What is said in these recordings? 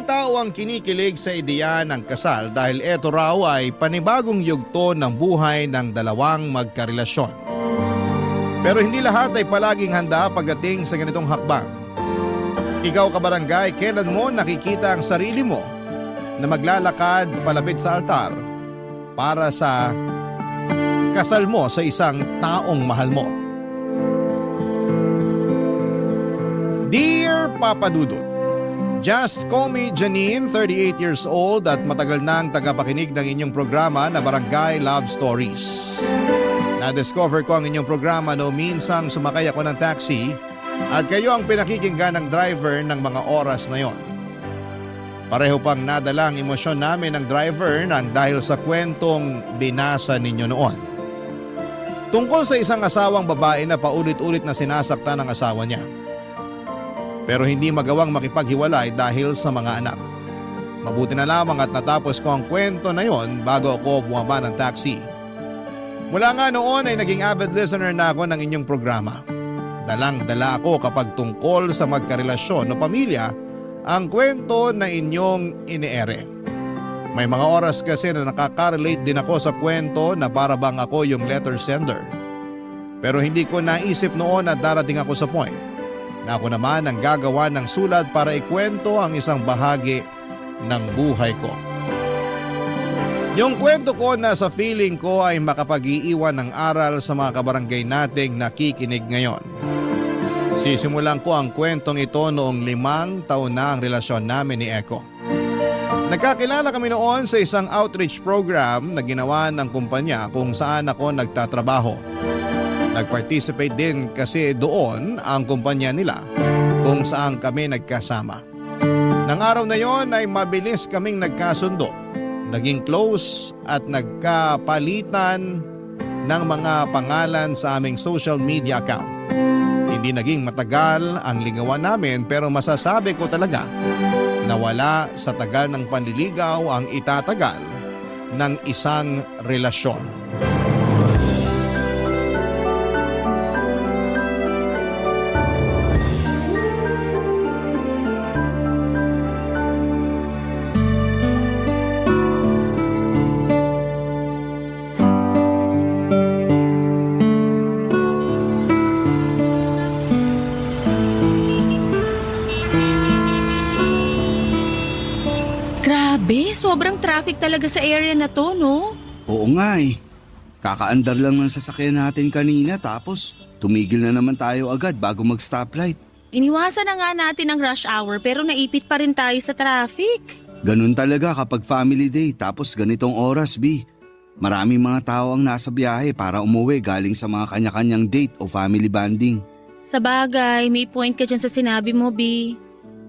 tao ang kinikilig sa ideya ng kasal dahil ito raw ay panibagong yugto ng buhay ng dalawang magkarelasyon. Pero hindi lahat ay palaging handa pagdating sa ganitong hakbang. Ikaw kabarangay, kailan mo nakikita ang sarili mo na maglalakad palapit sa altar para sa kasal mo sa isang taong mahal mo? Dear Papa Dudut, just call me Janine, 38 years old at matagal nang tagapakinig ng inyong programa na Barangay Love Stories. Na-discover ko ang inyong programa no minsang sumakay ako ng taxi at kayo ang pinakikinggan ng driver ng mga oras na yon. Pareho pang nadala ang emosyon namin ng driver nang dahil sa kwentong binasa ninyo noon. Tungkol sa isang asawang babae na paulit-ulit na sinasaktan ng asawa niya. Pero hindi magawang makipaghiwalay dahil sa mga anak. Mabuti na lamang at natapos ko ang kwento na yon bago ako bumaba ng taxi. Mula nga noon ay naging avid listener na ako ng inyong programa. Dalang-dala ako kapag tungkol sa magkarelasyon o pamilya ang kwento na inyong iniere. May mga oras kasi na nakaka-relate din ako sa kwento na para bang ako yung letter sender. Pero hindi ko naisip noon na darating ako sa point na ako naman ang gagawa ng sulat para ikwento ang isang bahagi ng buhay ko. Yung kwento ko na sa feeling ko ay makapag-iiwan ng aral sa mga kabarangay nating nakikinig ngayon. Sisimulan ko ang kwentong ito noong 5 taon na ang relasyon namin ni Eko. Nagkakilala kami noon sa isang outreach program na ginawa ng kumpanya kung saan ako nagtatrabaho. Nag-participate din kasi doon ang kumpanya nila kung saan kami nagkasama. Nang araw na yon ay mabilis kaming nagkasundo, naging close at nagkapalitan ng mga pangalan sa aming social media account. Hindi naging matagal ang ligawan namin pero masasabi ko talaga na wala sa tagal ng panliligaw ang itatagal ng isang relasyon. Sobrang traffic talaga sa area na to, no? Oo nga eh. Kakaandar lang ng sasakyan natin kanina tapos tumigil na naman tayo agad bago mag-stoplight. Iniwasan na nga natin ang rush hour pero naipit pa rin tayo sa traffic. Ganun talaga kapag family day tapos ganitong oras, B. Maraming mga tao ang nasa biyahe para umuwi galing sa mga kanya-kanyang date o family bonding. Sa bagay, may point ka dyan sa sinabi mo, B.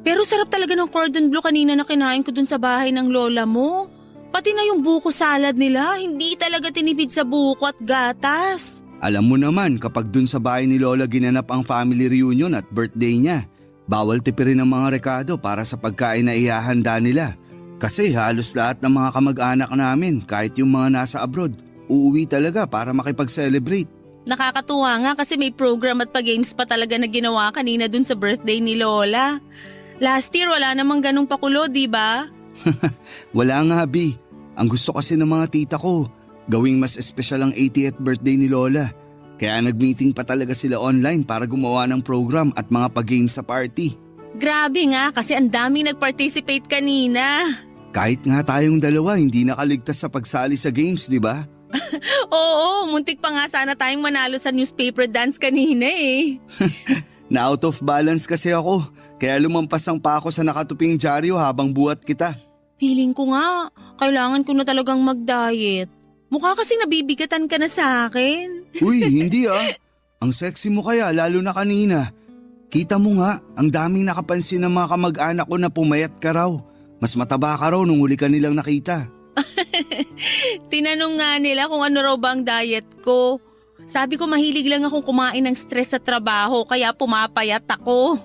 Pero sarap talaga ng cordon bleu kanina na kinain ko dun sa bahay ng lola mo. Pati na yung buko salad nila, hindi talaga tinipid sa buko at gatas. Alam mo naman kapag dun sa bahay ni lola ginanap ang family reunion at birthday niya, bawal tipirin ang mga rekado para sa pagkain na ihahanda nila. Kasi halos lahat ng mga kamag-anak namin, kahit yung mga nasa abroad, uuwi talaga para makipag-celebrate. Nakakatuwa nga kasi may program at pa-games pa talaga na ginawa kanina dun sa birthday ni lola. Last year wala namang ganong pakulo, di ba? Wala nga, B. Ang gusto kasi ng mga tita ko, gawing mas espesyal ang 80th birthday ni Lola. Kaya nag-meeting pa talaga sila online para gumawa ng program at mga pag-games sa party. Grabe nga kasi ang daming nag-participate kanina. Kahit nga tayong dalawa hindi nakaligtas sa pagsali sa games, di ba? Oo, muntik pa nga sana tayong manalo sa newspaper dance kanina eh. Na out of balance kasi ako, kaya lumampasang pa ako sa nakatuping dyaryo habang buhat kita. Feeling ko nga, kailangan ko na talagang mag-diet. Mukha kasing nabibigatan ka na sa akin. Uy, hindi ah. Ang sexy mo kaya lalo na kanina. Kita mo nga, ang daming nakapansin ng mga kamag-anak ko na pumayat ka raw. Mas mataba ka raw nung huli ka nilang nakita. Tinanong nga nila kung ano raw ba ang diet ko. Sabi ko mahilig lang akong kumain ng stress sa trabaho kaya pumapayat ako.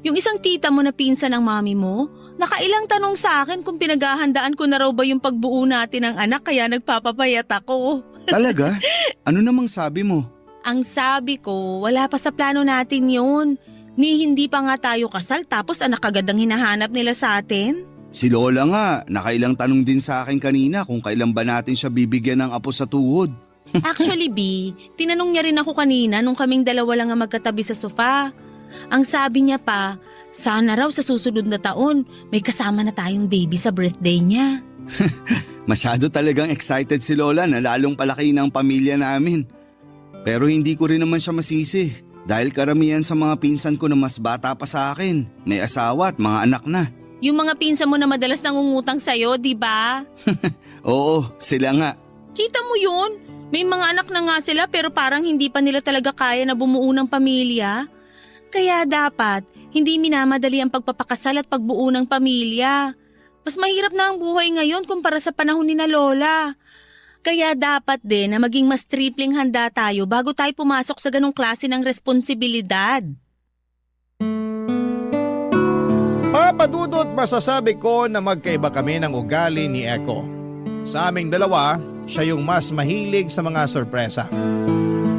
Yung isang tita mo na pinsan ng mami mo, nakailang tanong sa akin kung pinaghahandaan ko na raw ba yung pagbuo natin ng anak kaya nagpapapayat ako. Talaga? Ano namang sabi mo? Ang sabi ko, wala pa sa plano natin yun. Ni hindi pa nga tayo kasal tapos anak agad ang hinahanap nila sa atin. Si Lola nga, nakailang tanong din sa akin kanina kung kailan ba natin siya bibigyan ng apo sa tuhod. Actually, B, tinanong niya rin ako kanina nung kaming dalawa lang ang magkatabi sa sofa. Ang sabi niya pa, sana raw sa susunod na taon may kasama na tayong baby sa birthday niya. Masyado talagang excited si Lola na lalong palaki ng pamilya namin. Pero hindi ko rin naman siya masisi dahil karamihan sa mga pinsan ko na mas bata pa sa akin, may asawa at mga anak na. Yung mga pinsan mo na madalas nangungutang sa'yo, di ba? Oo, sila nga. Kita mo yun? May mga anak na nga sila pero parang hindi pa nila talaga kaya na bumuo ng pamilya. Kaya dapat, hindi minamadali ang pagpapakasal at pagbuo ng pamilya. Mas mahirap na ang buhay ngayon kumpara sa panahon ni na Lola. Kaya dapat din na maging mas tripling handa tayo bago tayo pumasok sa ganong klase ng responsibilidad. Papadudot masasabi ko na magkaiba kami ng ugali ni Echo. Sa aming dalawa, siya yung mas mahilig sa mga sorpresa.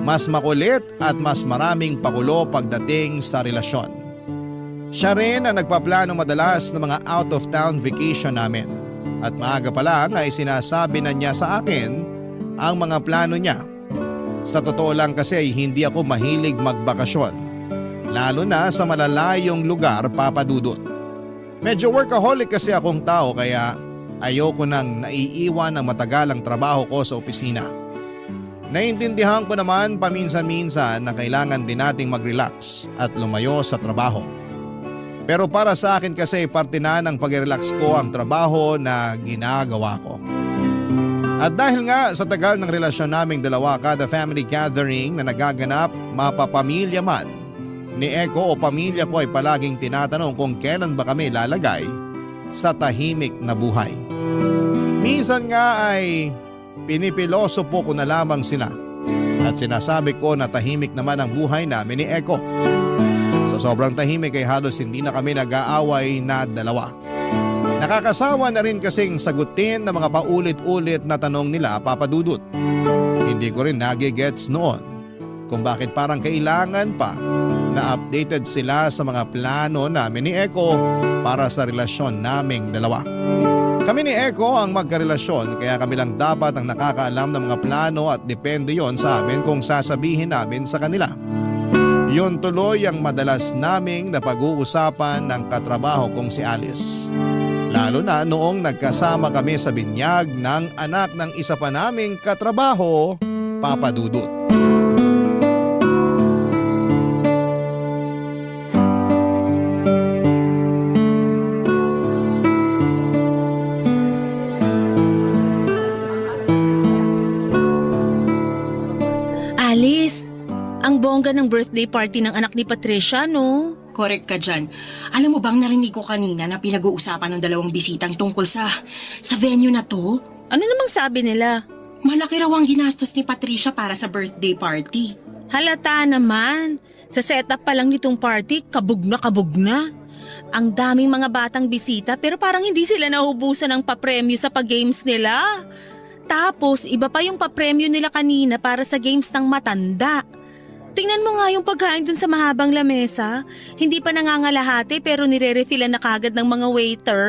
Mas makulit at mas maraming pakulo pagdating sa relasyon. Siya rin ang nagpaplano madalas ng mga out-of-town vacation namin. At maaga pa lang ay sinasabi na niya sa akin ang mga plano niya. Sa totoo lang kasi hindi ako mahilig magbakasyon. Lalo na sa malalayong lugar, Papadudot. Medyo workaholic kasi akong tao kaya ayoko nang naiiwan ng matagalang trabaho ko sa opisina. Naintindihan ko naman paminsan-minsan na kailangan din nating mag-relax at lumayo sa trabaho. Pero para sa akin kasi parte na ng pag-relax ko ang trabaho na ginagawa ko. At dahil nga sa tagal ng relasyon naming dalawa, kada family gathering na nagaganap, mapapamilya man ni Echo o pamilya ko ay palaging tinatanong kung kailan ba kami lalagay sa tahimik na buhay. Minsan nga ay pinipiloso po ko na lamang sila at sinasabi ko na tahimik naman ang buhay namin ni Echo. Sa sobrang tahimik ay halos hindi na kami nag-aaway na dalawa. Nakakasawa na rin kasing sagutin ng mga paulit-ulit na tanong nila, Papadudot. Hindi ko rin nagigets noon kung bakit parang kailangan pa na updated sila sa mga plano namin ni Echo para sa relasyon naming dalawa. Kami ni Echo ang magkarelasyon kaya kami lang dapat ang nakakaalam ng mga plano at depende yon sa amin kung sasabihin namin sa kanila. Yun tuloy ang madalas naming napag-uusapan ng katrabaho kong si Alice. Lalo na noong nagkasama kami sa binyag ng anak ng isa pa naming katrabaho, Papadudot. Alice, ang bongga ng birthday party ng anak ni Patricia, no? Correct ka dyan. Alam mo bang narinig ko kanina na pinag-uusapan ng dalawang bisitang tungkol sa venue na to? Ano namang sabi nila? Malaki raw ang ginastos ni Patricia para sa birthday party. Halata naman. Sa setup pa lang nitong party, kabog na kabog na. Ang daming mga batang bisita pero parang hindi sila nahubusan ng papremyo sa pag-games nila. Tapos iba pa yung papremyo nila kanina para sa games ng matanda. Tingnan mo nga yung pagkain dun sa mahabang lamesa. Hindi pa nangangalahati pero nire-refillan na kagad ng mga waiter.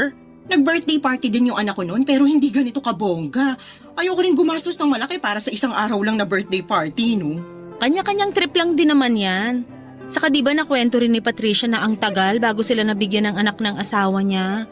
Nag-birthday party din yung anak ko noon pero hindi ganito kabongga. Ayoko rin gumastos ng malaki para sa isang araw lang na birthday party, no? Kanya-kanyang trip lang din naman yan. Saka di ba nakwento rin ni Patricia na ang tagal bago sila nabigyan ng anak ng asawa niya?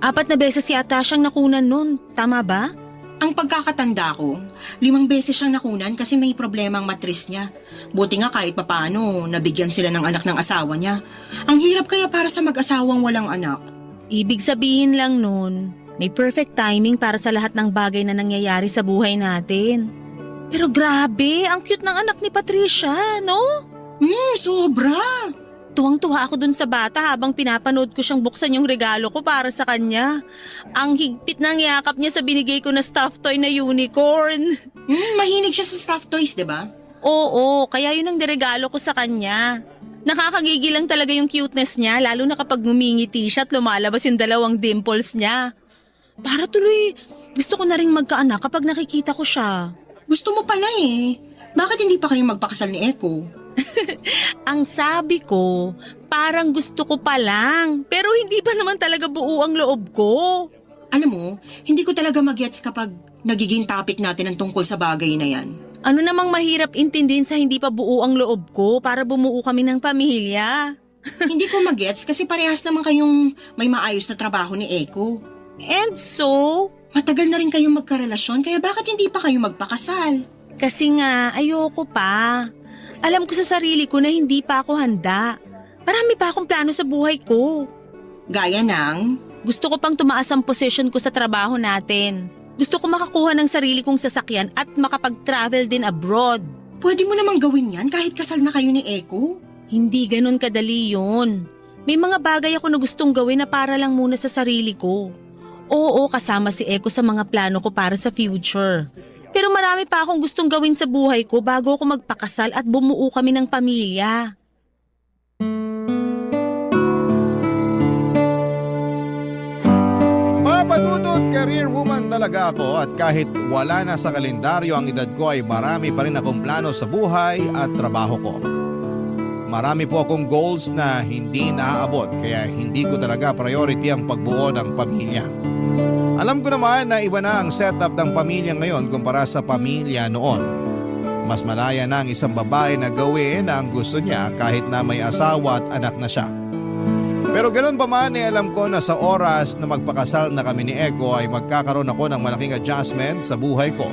4 na beses yata siyang nakunan nun, tama ba? Ang pagkakatanda ko, 5 beses siyang nakunan kasi may problema ang matris niya. Buti nga kahit papaano, nabigyan sila ng anak ng asawa niya. Ang hirap kaya para sa mag-asawang walang anak. Ibig sabihin lang nun, may perfect timing para sa lahat ng bagay na nangyayari sa buhay natin. Pero grabe, ang cute ng anak ni Patricia, no? Sobra! Tuwang-tuwa ako dun sa bata habang pinapanood ko siyang buksan yung regalo ko para sa kanya. Ang higpit ng yakap niya sa binigay ko na stuffed toy na unicorn. Mahilig siya sa stuffed toys, diba? Oo, kaya yun ang niregalo ko sa kanya. Nakakagigil lang talaga yung cuteness niya lalo na kapag ngumingiti siya at lumalabas yung 2 dimples niya. Para tuloy, gusto ko na rin magkaanak kapag nakikita ko siya. Gusto mo pala eh. Bakit hindi pa kayo magpakasal ni Echo? Ang sabi ko, parang gusto ko pa lang, pero hindi pa naman talaga buo ang loob ko. Alam mo, hindi ko talaga magets kapag nagiging topic natin ang tungkol sa bagay na yan. Ano namang mahirap intindihin sa hindi pa buo ang loob ko para bumuo kami ng pamilya? Hindi ko magets kasi parehas naman kayong may maayos na trabaho ni Eko. And so, Matagal na rin kayong magkarelasyon kaya bakit hindi pa kayo magpakasal? kasi nga ayoko pa. Alam ko sa sarili ko na hindi pa ako handa. Marami pa akong plano sa buhay ko. Gaya ng, Gusto ko pang tumaas ang posisyon ko sa trabaho natin. Gusto ko makakuha ng sarili kong sasakyan at makapag-travel din abroad. pwede mo namang gawin yan kahit kasal na kayo ni Eko. Hindi ganun kadali yun. May mga bagay ako na gustong gawin na para lang muna sa sarili ko. Oo, kasama si Eko sa mga plano ko para sa future. Pero marami pa akong gustong gawin sa buhay ko bago ako magpakasal at bumuo kami ng pamilya. Papadudod, career woman talaga ako at kahit wala na sa kalendaryo ang edad ko ay marami pa rin akong plano sa buhay at trabaho ko. Marami po akong goals na hindi naaabot kaya hindi ko talaga priority ang pagbuo ng pamilya. Alam ko naman na iba na ang setup ng pamilya ngayon kumpara sa pamilya noon. Mas malaya na ang isang babae na gawin ang gusto niya kahit na may asawa at anak na siya. Pero ganoon pa man alam ko na sa oras na magpakasal na kami ni Eko ay magkakaroon ako ng malaking adjustment sa buhay ko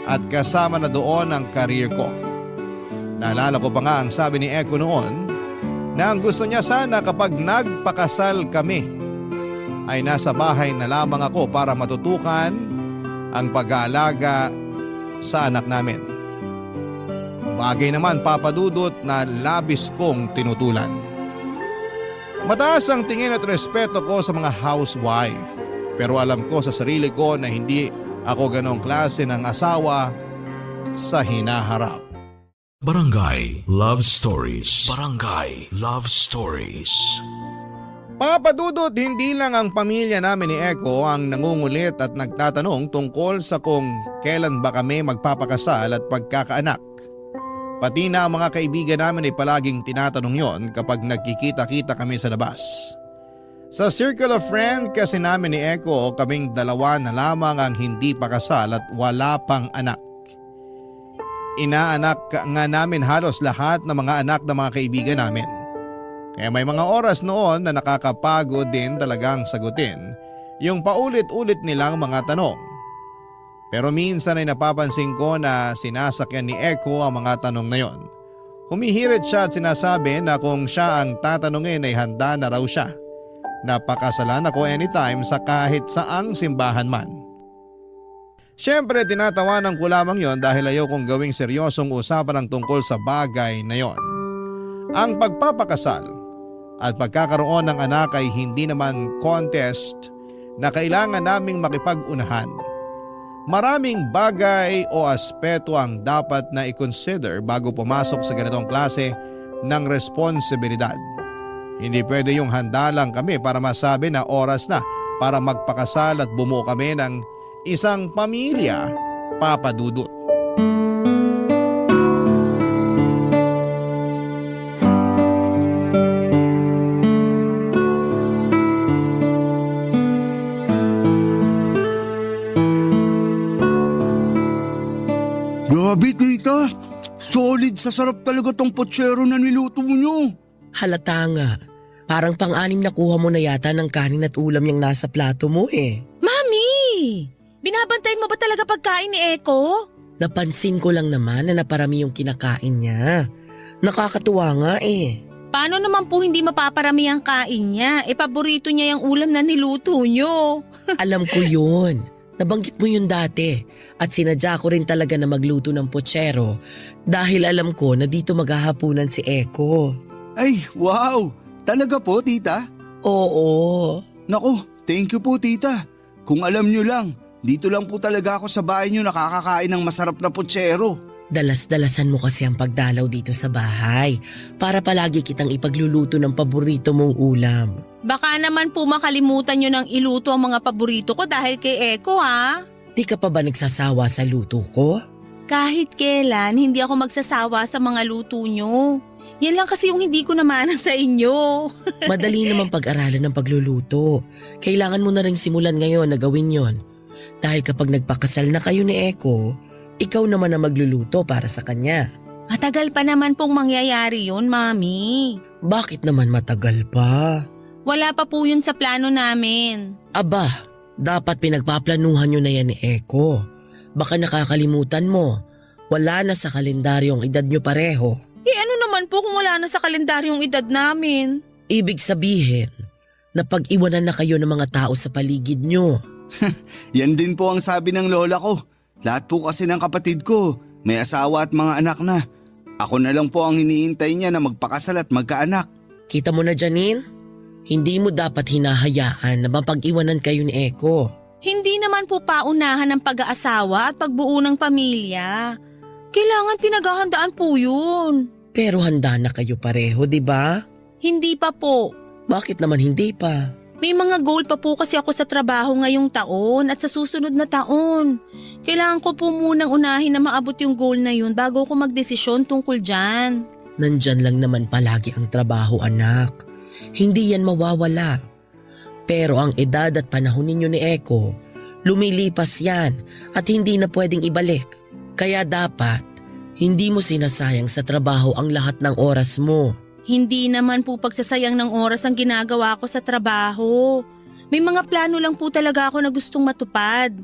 at kasama na doon ang career ko. Naalala ko pa nga ang sabi ni Eko noon na ang gusto niya sana kapag nagpakasal kami ay nasa bahay na lamang ako para matutukan ang pag-aalaga sa anak namin. Bagay naman papadudot na labis kong tinutulan. Mataas ang tingin at respeto ko sa mga housewife pero alam ko sa sarili ko na hindi ako ganong klase ng asawa sa hinaharap. Barangay Love Stories. Barangay Love Stories. Papadudot, hindi lang ang pamilya namin ni Eko ang nangungulit at nagtatanong tungkol sa kung kailan ba kami magpapakasal at pagkakaanak. Pati na ang mga kaibigan namin ay palaging tinatanong yon kapag nagkikita-kita kami sa labas. Sa circle of friend kasi namin ni Eko, kaming dalawa na lamang ang hindi pa kasal at wala pang anak. Inaanak nga namin halos lahat ng mga anak ng mga kaibigan namin. Kaya may mga oras noon na nakakapagod din talagang sagutin yung paulit-ulit nilang mga tanong. Pero minsan ay napapansin ko na sinasakyan ni Eko ang mga tanong na yon. Humihirit siya at sinasabi na kung siya ang tatanungin ay handa na raw siya. Napakasalan ako anytime sa kahit saang simbahan man. Siyempre tinatawanan ko lamang yon dahil ayaw kong gawing seryosong usapan ang tungkol sa bagay na yon. Ang pagpapakasal at pagkakaroon ng anak ay hindi naman contest na kailangan naming makipag-unahan. Maraming bagay o aspeto ang dapat na i-consider bago pumasok sa ganitong klase ng responsibilidad. Hindi pwede yung handa lang kami para masabi na oras na para magpakasal at bumuo kami ng isang pamilya, papadudot. Grabe tita, solid sa sarap talaga tong pochero na niluto nyo. Halata nga. Parang pang-anim na kuha mo na yata ng kanin at ulam yung nasa plato mo eh. Mami! Binabantayan mo ba talaga pagkain ni Eko? Napansin ko lang naman na naparami yung kinakain niya. Nakakatuwa nga eh. Paano naman po hindi mapaparami ang kain niya? Paborito niya yung ulam na niluto niyo. Alam ko yun. Nabanggit mo yun dati at sinadya ko rin talaga na magluto ng pochero dahil alam ko na dito maghahapunan si Eko. Ay, wow! Talaga po tita? Oo. Naku, thank you po tita. Kung alam nyo lang, dito lang po talaga ako sa bahay nyo nakakakain ng masarap na pochero. Dalas-dalasan mo kasi ang pagdalaw dito sa bahay para palagi kitang ipagluluto ng paborito mong ulam. Baka naman po makalimutan niyo ng iluto ang mga paborito ko dahil kay Eko ha? Di ka pa ba nagsasawa sa luto ko? Kahit kailan, hindi ako magsasawa sa mga luto nyo. Yan lang kasi yung hindi ko namana sa inyo. Madali naman pag-aralan ng pagluluto. Kailangan mo na rin simulan ngayon na gawin yon. Dahil kapag nagpakasal na kayo ni Eko, ikaw naman ang magluluto para sa kanya. Matagal pa naman pong mangyayari yun, Mami. Bakit naman matagal pa? Wala pa po yun sa plano namin. Aba, dapat pinagpaplanuhan nyo na yan ni Eko. Baka nakakalimutan mo. Wala na sa kalendaryong edad nyo pareho. Ano naman po kung wala na sa kalendaryong edad namin? Ibig sabihin, napag-iwanan na kayo ng mga tao sa paligid nyo. Yan din po ang sabi ng lola ko. Lahat po kasi ng kapatid ko, may asawa at mga anak na. Ako na lang po ang iniintay niya na magpakasal at magkaanak. Kita mo na, Janine? Hindi mo dapat hinahayaan na mapag-iwanan kayo ni Eko. Hindi naman po paunahan ng pag-aasawa at pagbuo ng pamilya. Kailangan pinaghahandaan po yun. Pero handa na kayo pareho, di ba? Hindi pa po. Bakit naman hindi pa? May mga goal pa po kasi ako sa trabaho ngayong taon at sa susunod na taon. Kailangan ko po munang unahin na maabot yung goal na yun bago ako magdesisyon tungkol dyan. Nandyan lang naman palagi ang trabaho, anak. Hindi yan mawawala. Pero ang edad at panahon ninyo ni Eko, lumilipas yan at hindi na pwedeng ibalik. Kaya dapat, hindi mo sinasayang sa trabaho ang lahat ng oras mo. Hindi naman po pagsasayang ng oras ang ginagawa ko sa trabaho. May mga plano lang po talaga ako na gustong matupad.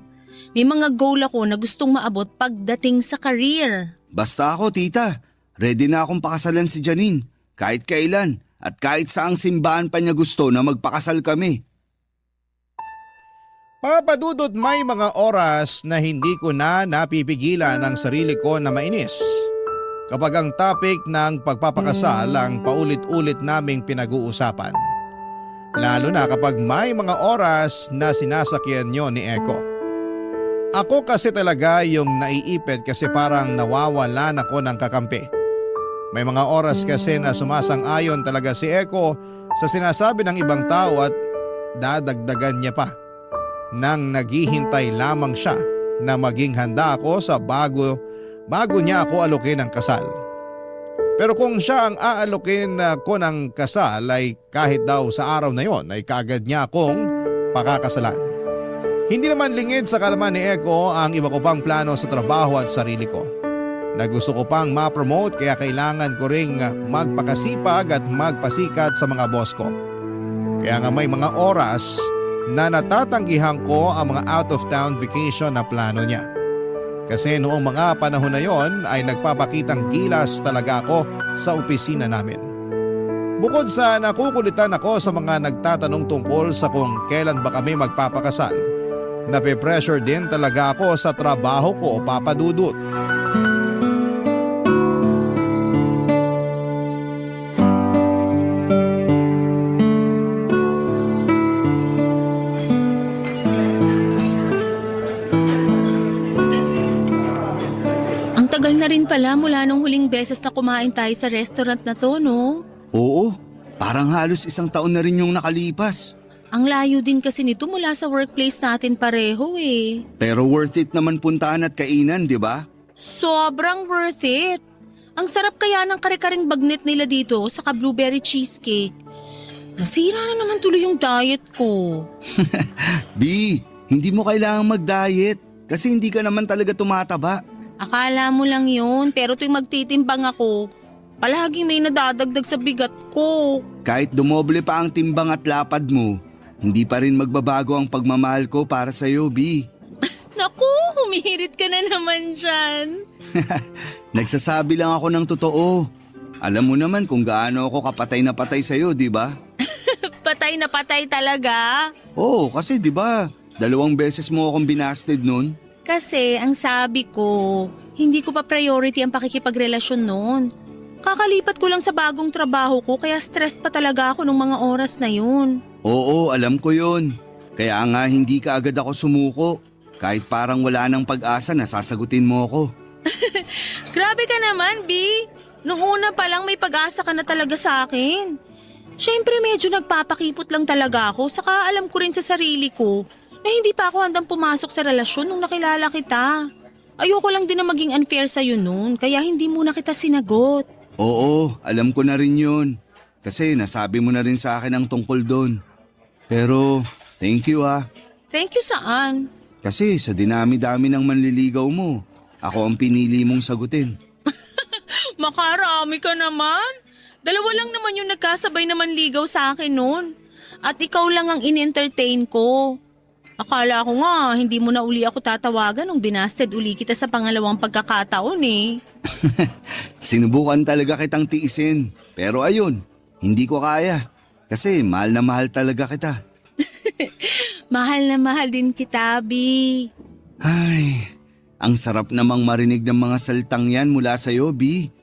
May mga goal ako na gustong maabot pagdating sa career. Basta ako, tita. Ready na akong pakasalan si Janine. Kahit kailan at kahit saang simbahan pa niya gusto na magpakasal kami. Papadudot, may mga oras na hindi ko na napipigilan ang sarili ko na mainis. Kapag ang topic ng pagpapakasal ang paulit-ulit naming pinag-uusapan. Lalo na kapag may mga oras na sinasakyan nyo ni Eko. Ako kasi talaga yung naiipit kasi parang nawawalan ako ng kakampi. May mga oras kasi na sumasang-ayon talaga si Eko sa sinasabi ng ibang tao at dadagdagan niya pa. Nang naghihintay lamang siya na maging handa ako sa bago niya ako alokin ng kasal. Pero kung siya ang aalokin ko ng kasal ay kahit daw sa araw na yon ay kaagad niya akong pakakasalan. Hindi naman lingid sa kalaman ni Eko ang iba ko pang plano sa trabaho at sarili ko. Na gusto ko pang ma-promote kaya kailangan ko ring magpakasipag at magpasikat sa mga boss ko. Kaya nga may mga oras na natatanggihan ko ang mga out of town vacation na plano niya. Kasi noong mga panahon na yon ay nagpapakitang gilas talaga ako sa opisina namin. Bukod sa nakukulitan ako sa mga nagtatanong tungkol sa kung kailan ba kami magpapakasal, nape-pressure din talaga ako sa trabaho ko, Papa Dudut. Tagal na rin pala mula nung huling beses na kumain tayo sa restaurant na to, no? Oo, parang halos 1 taon na rin yung nakalipas. Ang layo din kasi nito mula sa workplace natin pareho eh. Pero worth it naman puntaan at kainan, di ba? Sobrang worth it. Ang sarap kaya ng kare-karing bagnet nila dito saka blueberry cheesecake. Nasira na naman tuloy yung diet ko. B, hindi mo kailangang mag-diet kasi hindi ka naman talaga tumataba. Akala mo lang yun, pero tuwing magtitimbang ako, palaging may nadadagdag sa bigat ko. Kahit dumoble pa ang timbang at lapad mo, hindi pa rin magbabago ang pagmamahal ko para sa'yo, B. Naku, humihirit ka na naman dyan. Nagsasabi lang ako ng totoo. Alam mo naman kung gaano ako kapatay na patay sa'yo, di ba? Patay na patay talaga. Oo, kasi di ba, 2 beses mo akong binasted nun. Kasi ang sabi ko, hindi ko pa priority ang pakikipagrelasyon noon. Kakalipat ko lang sa bagong trabaho ko kaya stressed pa talaga ako nung mga oras na yun. Oo, alam ko yun. Kaya nga hindi ka agad ako sumuko. Kahit parang wala nang pag-asa na sasagutin mo ako. Grabe ka naman, B. Nung una pa lang may pag-asa ka na talaga sa akin. Siyempre medyo nagpapakipot lang talaga ako saka alam ko rin sa sarili ko na hindi pa ako handang pumasok sa relasyon nung nakilala kita. Ayoko lang din na maging unfair sa'yo noon, kaya hindi muna kita sinagot. Oo, alam ko na rin yun. Kasi nasabi mo na rin sa akin ang tungkol doon. Pero thank you ah. Thank you saan? Kasi sa dinami-dami ng manliligaw mo, ako ang pinili mong sagutin. Makarami ka naman. Dalawa lang naman yung nagkasabay na manligaw sa akin noon. At ikaw lang ang in-entertain ko. Akala ko nga, hindi mo na uli ako tatawagan nung binasted uli kita sa pangalawang pagkakataon eh. Sinubukan talaga kitang tiisin. Pero ayun, hindi ko kaya. Kasi mahal na mahal talaga kita. Mahal na mahal din kita, Bi. Ay, ang sarap namang marinig ng mga salitang yan mula sa'yo, B.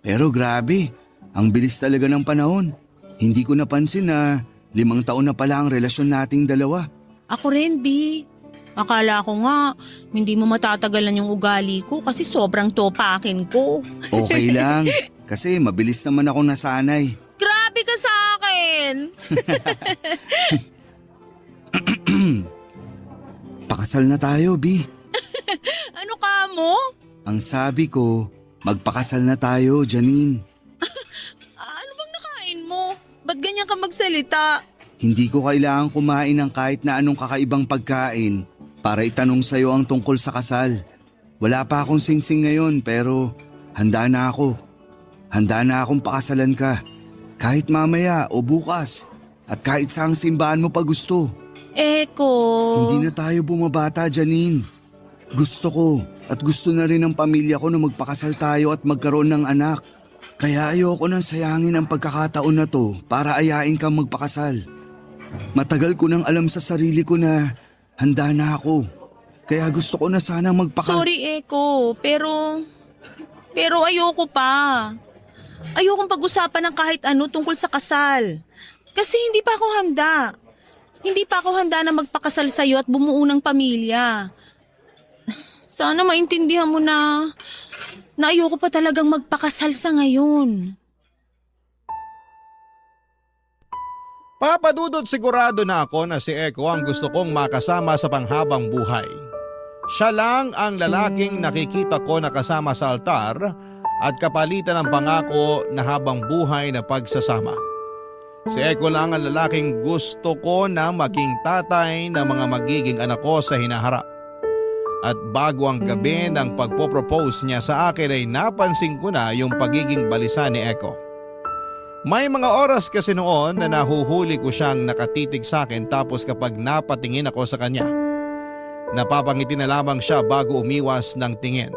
Pero grabe, ang bilis talaga ng panahon. Hindi ko napansin na 5 taon na pala ang relasyon nating dalawa. Ako rin, Bi. Akala ko nga, hindi mo matatagalan yung ugali ko kasi sobrang topakin ko. Okay lang, kasi mabilis naman ako nasanay. Grabe ka sa akin! Pakasal na tayo, B. Ano ka mo? Ang sabi ko, magpakasal na tayo, Janine. Ano bang nakain mo? Ba't ganyan ka magsalita? Hindi ko kailangan kumain ng kahit na anong kakaibang pagkain para itanong sa'yo ang tungkol sa kasal. Wala pa akong singsing ngayon pero handa na ako. Handa na akong pakasalan ka. Kahit mamaya o bukas at kahit saang simbahan mo pa gusto. Eko. Hindi na tayo bumabata, Janine. Gusto ko at gusto na rin ng pamilya ko na magpakasal tayo at magkaroon ng anak. Kaya ayoko nang sayangin ang pagkakataon na to para ayain kang magpakasal. Matagal ko nang alam sa sarili ko na handa na ako. Kaya gusto ko na sana Sorry, Eko. Pero ayoko pa. Ayokong pag-usapan ng kahit ano tungkol sa kasal. Kasi hindi pa ako handa. Hindi pa ako handa na magpakasal sa'yo at bumuo ng pamilya. Sana maintindihan mo na ayoko pa talagang magpakasal sa ngayon. Papadudot sigurado na ako na si Eko ang gusto kong makasama sa panghabang buhay. Siya lang ang lalaking nakikita ko na kasama sa altar at kapalitan ng pangako na habang buhay na pagsasama. Si Eko lang ang lalaking gusto ko na maging tatay ng mga magiging anak ko sa hinaharap. At bago ang gabi ng pagpopropose niya sa akin ay napansin ko na yung pagiging balisa ni Eko. May mga oras kasi noon na nahuhuli ko siyang nakatitig sa akin tapos kapag napatingin ako sa kanya, napapangiti na lamang siya bago umiwas ng tingin.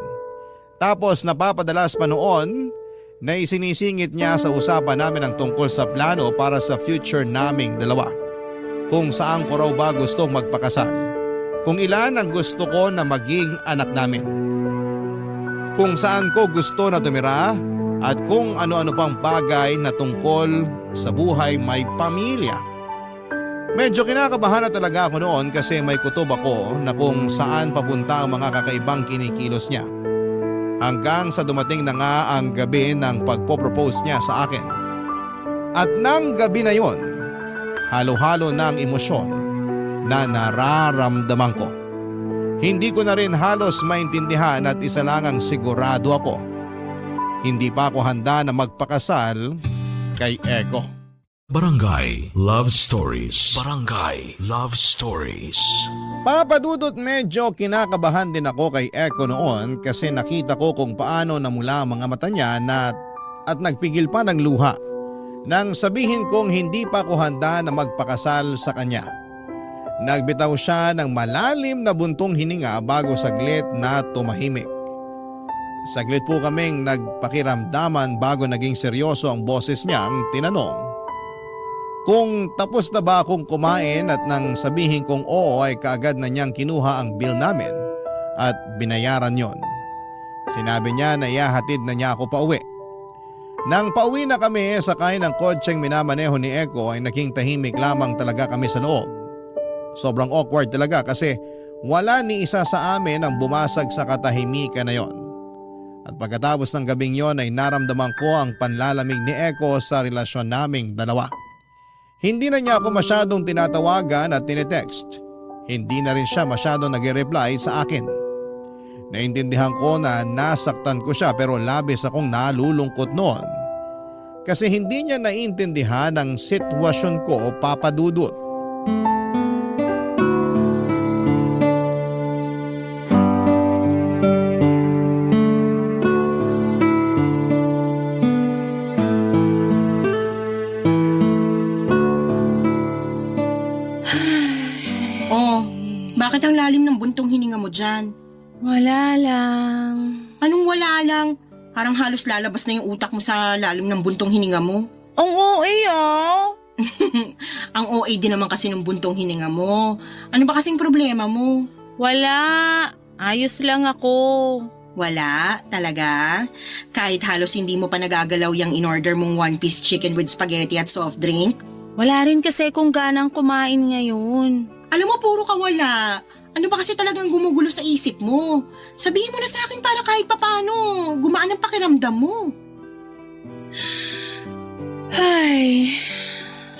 Tapos napapadalas pa noon na isinisingit niya sa usapan namin ang tungkol sa plano para sa future naming dalawa. Kung saan ko raw ba gustong magpakasal, kung ilan ang gusto ko na maging anak namin, kung saan ko gusto na tumira, at kung ano-ano pang bagay na tungkol sa buhay may pamilya. Medyo kinakabahan na talaga ako noon kasi may kutob ako na kung saan papunta ang mga kakaibang kinikilos niya. Hanggang sa dumating na nga ang gabi ng pagpopropose niya sa akin. At nang gabi na yon, halo-halo na ang emosyon na nararamdaman ko. Hindi ko na rin halos maintindihan at isa lang ang sigurado ako. Hindi pa ako handa na magpakasal kay Eko. Barangay Love Stories. Barangay Love Stories. Papadudot medyo kinakabahan din ako kay Eko noon kasi nakita ko kung paano namula ang mga mata niya at nagpigil pa ng luha nang sabihin kong hindi pa ako handa na magpakasal sa kanya. Nagbitaw siya ng malalim na buntong hininga bago saglit na tumahimik. Saglit po kaming nagpakiramdaman bago naging seryoso ang boses niyang tinanong kung tapos na ba akong kumain at nang sabihin kong oo ay kaagad na niyang kinuha ang bill namin at binayaran yon. Sinabi niya na ihahatid na niya ako pauwi. Nang pauwi na kami sakay ng kotseng minamaneho ni Eko ay naging tahimik lamang talaga kami sa loob. Sobrang awkward talaga kasi wala ni isa sa amin ang bumasag sa katahimikan na yon. At pagkatapos ng gabing yon ay naramdaman ko ang panlalamig ni Eko sa relasyon naming dalawa. Hindi na niya ako masyadong tinatawagan at tinetext. Hindi na rin siya masyadong nag-reply sa akin. Naintindihan ko na nasaktan ko siya pero labis akong nalulungkot noon. Kasi hindi niya naiintindihan ang sitwasyon ko, Papa Dudut. Oh, bakit ang lalim ng buntong hininga mo dyan? Wala lang. Anong wala lang? Parang halos lalabas na yung utak mo sa lalim ng buntong hininga mo. Ang OA ah. Ang OA din naman kasi ng buntong hininga mo. Ano ba kasing problema mo? Wala. Ayos lang ako. Wala? Talaga? Kahit halos hindi mo pa nagagalaw yung in-order mong one-piece chicken with spaghetti at soft drink? Wala rin kasi kung ganang kumain ngayon. Alam mo, puro ka wala. Ano ba kasi talagang gumugulo sa isip mo? Sabihin mo na sa akin para kahit papano, gumaan ang pakiramdam mo. Ay,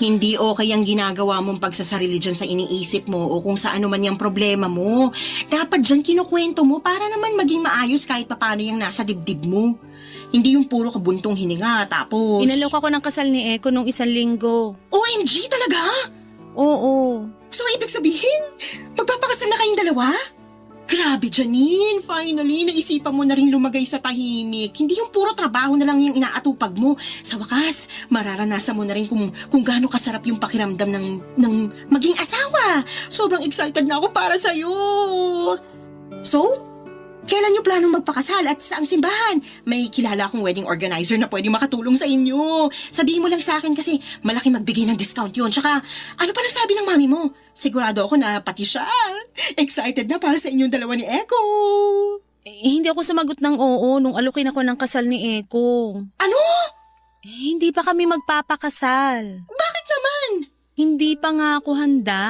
Hindi okay ang ginagawa mong pagsasarili dyan sa iniisip mo o kung sa ano man yung problema mo. Dapat dyan kinukwento mo para naman maging maayos kahit papano yung nasa dibdib mo. Hindi yung puro kabuntong hininga tapos... inalok ako ng kasal ni Eko nung 1 linggo. OMG talaga? Oo. So ibig sabihin, magpapakasal na kayong dalawa? Grabe, Janine. Finally, naisipan mo na rin lumagay sa tahimik. Hindi yung puro trabaho na lang yung inaatupag mo. Sa wakas, mararanasan mo na rin kung gaano kasarap yung pakiramdam ng maging asawa. Sobrang excited na ako para sa'yo. So, kailan niyo planong magpakasal at saang simbahan? May kilala akong wedding organizer na pwede makatulong sa inyo. Sabihin mo lang sa akin kasi malaki magbigay ng discount yun. Tsaka, ano pa sabi ng mami mo? Sigurado ako na pati siya. Excited na para sa inyong dalawa ni Eko. Hindi ako sumagot ng oo nung alukin ako ng kasal ni Eko. Ano? Hindi pa kami magpapakasal. Bakit naman? Hindi pa nga ako handa.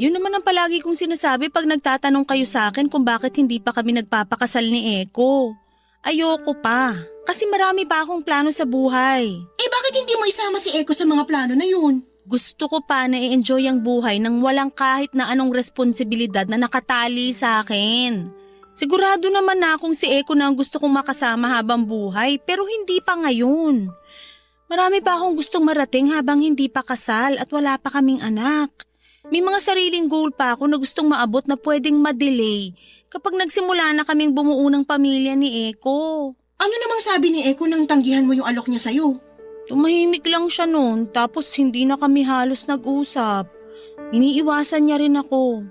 Yun naman ang palagi kong sinasabi pag nagtatanong kayo sa akin kung bakit hindi pa kami nagpapakasal ni Eko. Ayoko pa. Kasi marami pa akong plano sa buhay. Bakit hindi mo isama si Eko sa mga plano na yun? Gusto ko pa na i-enjoy ang buhay nang walang kahit na anong responsibilidad na nakatali sa akin. Sigurado naman na akong si Eko na ang gusto kong makasama habang buhay pero hindi pa ngayon. Marami pa akong gustong marating habang hindi pa kasal at wala pa kaming anak. May mga sariling goal pa ako na gustong maabot na pwedeng ma-delay kapag nagsimula na kaming bumuo ng pamilya ni Eko. Ano namang sabi ni Eko nang tanggihan mo yung alok niya sa'yo? Tumahimik lang siya noon tapos hindi na kami halos nag-usap. Iniiwasan niya rin ako.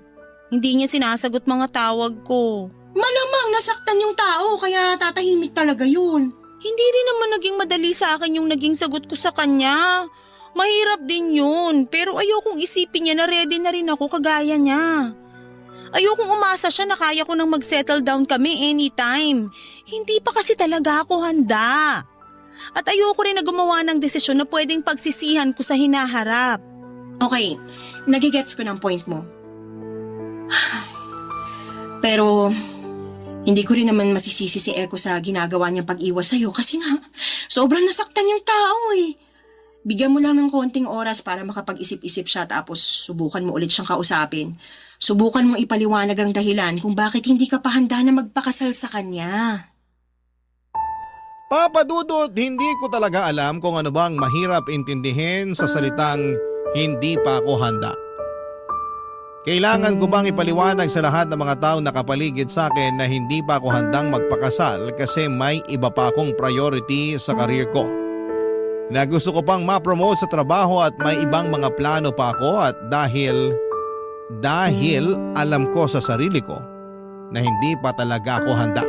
Hindi niya sinasagot mga tawag ko. Malamang nasaktan yung tao kaya tatahimik talaga yun. Hindi rin naman naging madali sa akin yung naging sagot ko sa kanya. Mahirap din yun pero ayokong isipin niya na ready na rin ako kagaya niya. Ayokong umasa siya na kaya ko nang mag-settle down kami anytime. Hindi pa kasi talaga ako handa. At ayoko rin na gumawa ng desisyon na pwedeng pagsisihan ko sa hinaharap. Okay, nagigets ko ng point mo. Pero, hindi ko rin naman masisisi si Eko sa ginagawa niyang pag-iwas sa'yo kasi nga, sobrang nasaktan yung tao eh. Bigyan mo lang ng konting oras para makapag-isip-isip siya tapos subukan mo ulit siyang kausapin. Subukan mong ipaliwanag ang dahilan kung bakit hindi ka pa handa na magpakasal sa kanya. Papa Dudut, hindi ko talaga alam kung ano bang mahirap intindihin sa salitang hindi pa ako handa. Kailangan ko bang ipaliwanag sa lahat ng mga tao nakapaligid sa akin na hindi pa ako handang magpakasal kasi may iba pa akong priority sa career ko? Na gusto ko pang ma-promote sa trabaho at may ibang mga plano pa ako at dahil alam ko sa sarili ko na hindi pa talaga ako handa.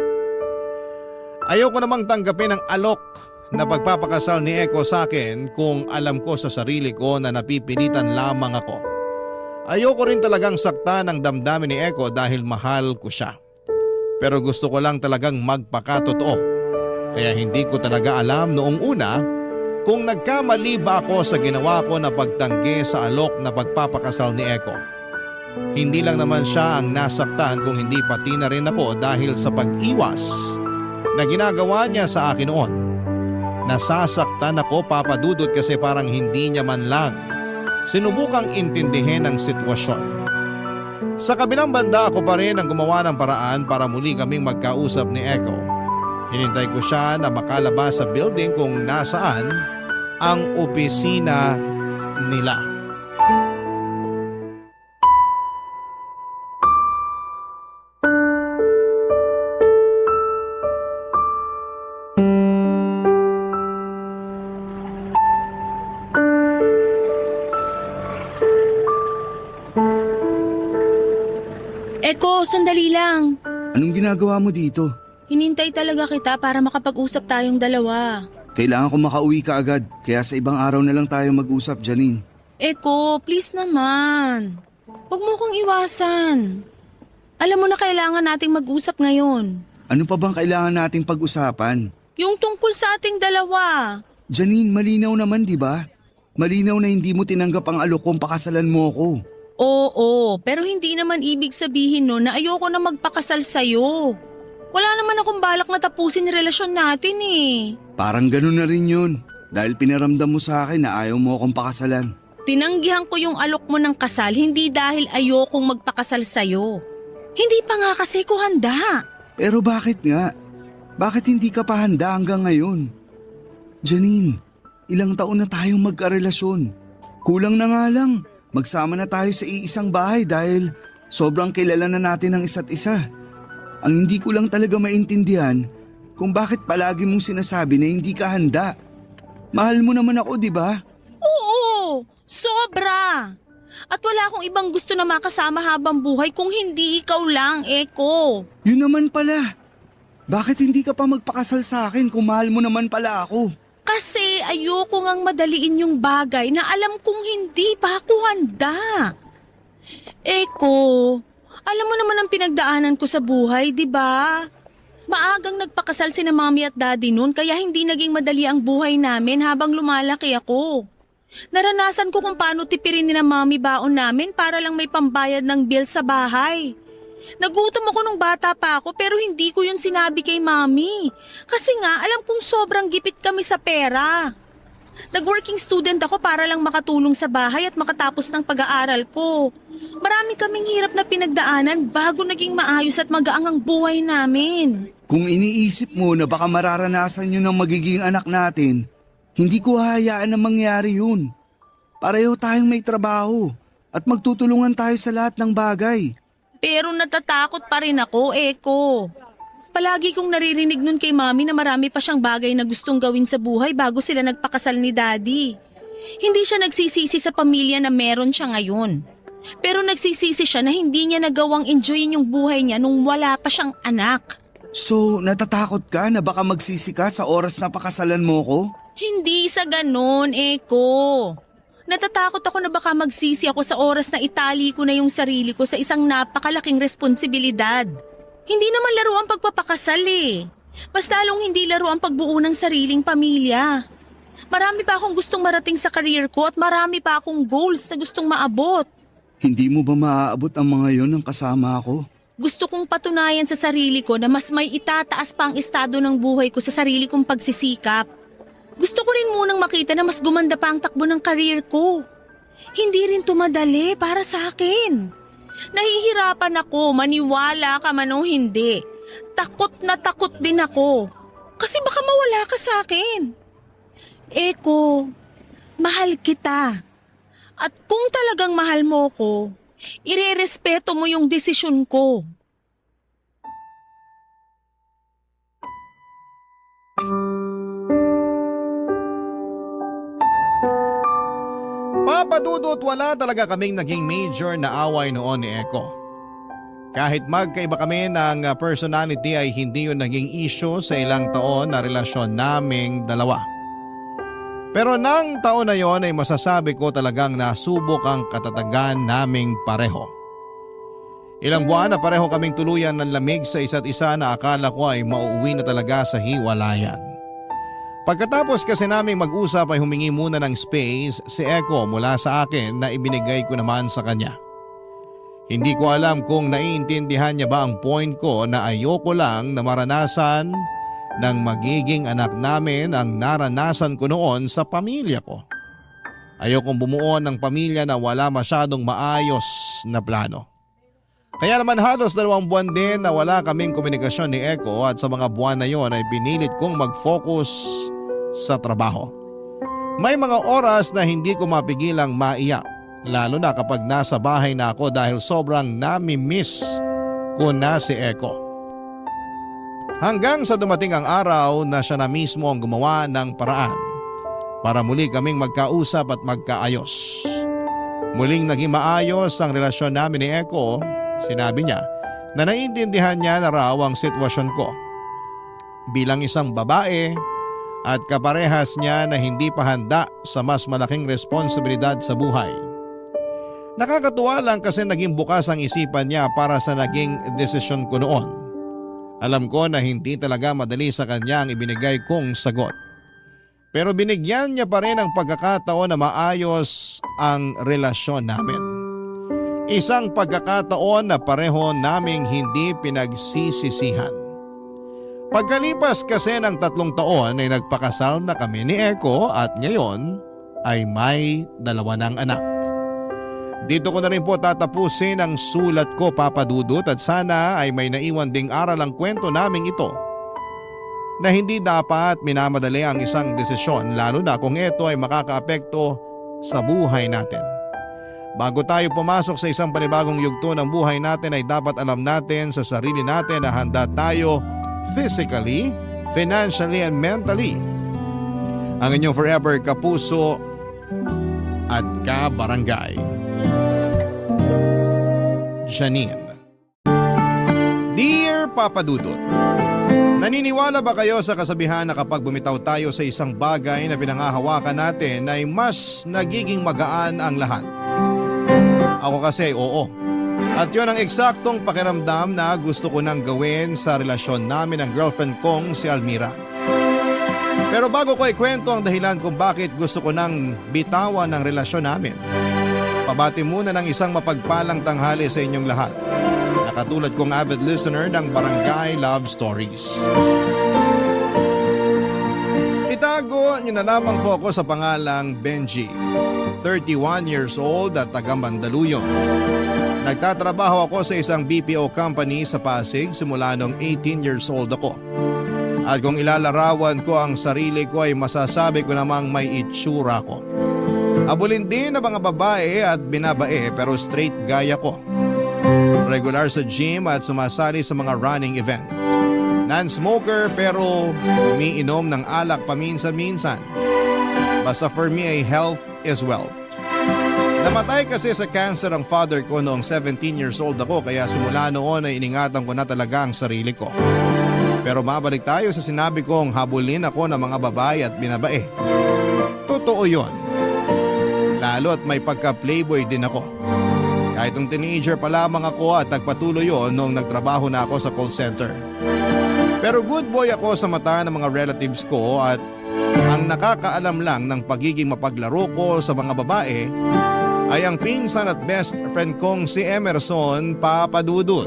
Ayoko namang tanggapin ang alok na pagpapakasal ni Eko sa akin kung alam ko sa sarili ko na napipilitan lamang ako. Ayoko rin talagang saktan ang damdamin ni Eko dahil mahal ko siya. Pero gusto ko lang talagang magpakatotoo. Kaya hindi ko talaga alam noong una kung nagkamali ba ako sa ginawa ko na pagtanggi sa alok na pagpapakasal ni Eko. Hindi lang naman siya ang nasaktan kung hindi pati na rin ako dahil sa pag-iwas na ginagawa niya sa akin noon. Nasasaktan ako, Papa Dudut, kasi parang hindi niya man lang sinubukang intindihin ang sitwasyon. Sa kabilang banda ako pa rin ang gumawa ng paraan para muli kaming magkausap ni Echo. Hinintay ko siya na makalabas sa building kung nasaan ang opisina nila. Eko, sandali lang. Anong ginagawa mo dito? Hinintay talaga kita para makapag-usap tayong dalawa. Kailangan ko makauwi ka agad, kaya sa ibang araw na lang tayo mag-usap, Janine. Eko, please naman. Huwag mo kong iwasan. Alam mo na kailangan nating mag-usap ngayon. Ano pa bang kailangan nating pag-usapan? Yung tungkol sa ating dalawa. Janine, malinaw naman, di ba? Malinaw na hindi mo tinanggap ang alok kung pakasalan mo ko. Oo, pero hindi naman ibig sabihin no na ayoko na magpakasal sa'yo. Wala naman akong balak na tapusin yung relasyon natin eh. Parang ganun na rin yun. Dahil pinaramdam mo sa akin na ayaw mo akong pakasalan. Tinanggihan ko yung alok mo ng kasal hindi dahil ayokong magpakasal sa'yo. Hindi pa nga kasi ko handa. Pero bakit nga? Bakit hindi ka pa handa hanggang ngayon? Janine, ilang taon na tayong magkarelasyon. Kulang na nga lang. Magsama na tayo sa iisang bahay dahil sobrang kilala na natin ang isa't isa. Ang hindi ko lang talaga maintindihan kung bakit palagi mong sinasabi na hindi ka handa. Mahal mo naman ako, di ba? Oo, sobra. At wala akong ibang gusto na makasama habang buhay kung hindi ikaw lang, Eko. Yun naman pala. Bakit hindi ka pa magpakasal sa akin kung mahal mo naman pala ako? Kasi ayoko ngang madaliin yung bagay na alam kong hindi pa ako handa. Eko, alam mo naman ang pinagdaanan ko sa buhay, di ba? Maagang nagpakasal sina mami at daddy noon kaya hindi naging madali ang buhay namin habang lumalaki ako. Naranasan ko kung paano tipirin ni na mami baon namin para lang may pambayad ng bill sa bahay. Nagutom ako nung bata pa ako pero hindi ko yun sinabi kay mami. Kasi nga alam kong sobrang gipit kami sa pera. Nag-working student ako para lang makatulong sa bahay at makatapos ng pag-aaral ko. Marami kaming hirap na pinagdaanan bago naging maayos at magaang ang buhay namin. Kung iniisip mo na baka mararanasan yun ng magiging anak natin, hindi ko hahayaan na mangyari yun. Pareho tayong may trabaho at magtutulungan tayo sa lahat ng bagay. Pero natatakot pa rin ako, Eko. Palagi kong naririnig nun kay mami na marami pa siyang bagay na gustong gawin sa buhay bago sila nagpakasal ni daddy. Hindi siya nagsisisi sa pamilya na meron siya ngayon. Pero nagsisisi siya na hindi niya nagawang enjoyin yung buhay niya nung wala pa siyang anak. So, natatakot ka na baka magsisi ka sa oras na pakasalan mo ko? Hindi sa ganon, Eko. Natatakot ako na baka magsisi ako sa oras na itali ko na yung sarili ko sa isang napakalaking responsibilidad. Hindi naman laro ang pagpapakasal eh. Mas lalong hindi laro ang pagbuo ng sariling pamilya. Marami pa akong gustong marating sa career ko at marami pa akong goals na gustong maabot. Hindi mo ba maaabot ang mga yon ng kasama ko? Gusto kong patunayan sa sarili ko na mas may itataas pa ang estado ng buhay ko sa sarili kong pagsisikap. Gusto ko rin munang makita na mas gumanda pa ang takbo ng career ko. Hindi rin tumadali para sa akin. Nahihirapan ako, maniwala ka man o hindi. Takot na takot din ako. Kasi baka mawala ka sa akin. Eko, mahal kita. At kung talagang mahal mo ko, irerespeto mo yung desisyon ko. Papadudot wala talaga kaming naging major na away noon ni Eko. Kahit magkaiba kami ng personality ay hindi yun naging issue sa ilang taon na relasyon naming dalawa. Pero nang taon na yon ay masasabi ko talagang nasubok ang katatagan naming pareho. Ilang buwan na pareho kaming tuluyan ng lamig sa isa't isa na akala ko ay mauuwi na talaga sa hiwalayan. Pagkatapos kasi naming mag-usap ay humingi muna ng space si Eko mula sa akin na ibinigay ko naman sa kanya. Hindi ko alam kung naiintindihan niya ba ang point ko na ayoko lang na maranasan ng magiging anak namin ang naranasan ko noon sa pamilya ko. Ayokong bumuo ng pamilya na wala masyadong maayos na plano. Kaya naman halos 2 buwan din na wala kaming komunikasyon ni Echo at sa mga buwan na yon ay pinilit kong mag-focus sa trabaho. May mga oras na hindi ko mapigilang maiyak, lalo na kapag nasa bahay na ako dahil sobrang nami-miss ko na si Echo. Hanggang sa dumating ang araw na siya na mismo ang gumawa ng paraan para muli kaming magkausap at magkaayos. Muling naging maayos ang relasyon namin ni Echo. Sinabi niya na naiintindihan niya na raw ang sitwasyon ko bilang isang babae at kaparehas niya na hindi pa handa sa mas malaking responsibilidad sa buhay. Nakakatuwa lang kasi naging bukas ang isipan niya para sa naging desisyon ko noon. Alam ko na hindi talaga madali sa kanya ang ibinigay kong sagot. Pero binigyan niya pa rin ang pagkakataon na maayos ang relasyon namin. Isang pagkakataon na pareho naming hindi pinagsisisihan. Pagkalipas kasi ng 3 taon ay nagpakasal na kami ni Echo at ngayon ay may 2 ng anak. Dito ko na rin po tatapusin ang sulat ko, Papa Dudut, at sana ay may naiwan ding aral ang kwento naming ito na hindi dapat minamadali ang isang desisyon lalo na kung ito ay makakaapekto sa buhay natin. Bago tayo pumasok sa isang panibagong yugto ng buhay natin ay dapat alam natin sa sarili natin na handa tayo physically, financially and mentally. Ang inyong forever kapuso at kabarangay, Janine. Dear Papa Dudut, naniniwala ba kayo sa kasabihan na kapag bumitaw tayo sa isang bagay na pinangahawakan natin ay mas nagiging magaan ang lahat? Ako kasi oo. At yun ang eksaktong pakiramdam na gusto ko nang gawin sa relasyon namin ng girlfriend kong si Almira. Pero bago ko ikwento ang dahilan kung bakit gusto ko nang bitawan ang relasyon namin, pabati muna ng isang mapagpalang tanghali sa inyong lahat. Nakatulad kong avid listener ng Barangay Love Stories. Itago niyo na lamang po ako sa pangalang Benji, 31 years old at taga Mandaluyong. Nagtatrabaho ako sa isang BPO company sa Pasig simula nung 18 years old ako. At kung ilalarawan ko ang sarili ko ay masasabi ko namang may itsura ko. Abulin din ng mga babae at binabae pero straight guy ako. Regular sa gym at sumasali sa mga running event. Non-smoker pero umiinom ng alak paminsan-minsan. Basta for me ay health is wealth. Namatay kasi sa cancer ang father ko noong 17 years old ako kaya simula noon ay iningatan ko na talaga ang sarili ko. Pero mabalik tayo sa sinabi kong habulin ako ng mga babae at binabae. Totoo yon. Lalo at may pagka-playboy din ako. Kahit nung teenager pa lamang ako at nagpatuloy yon noong nagtrabaho na ako sa call center. Pero good boy ako sa mata ng mga relatives ko at ang nakakaalam lang ng pagiging mapaglaro ko sa mga babae ay ang pinsan at best friend kong si Emerson, Papa Dudut.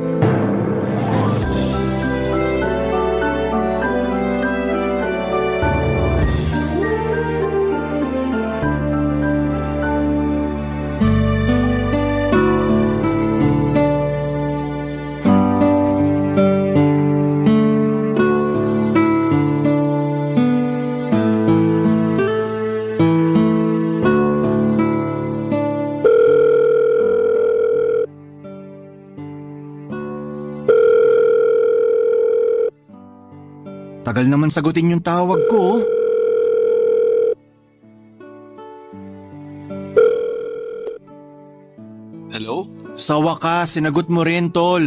Tagal naman sagutin yung tawag ko. Hello? Sa wakas, sinagot mo rin, tol.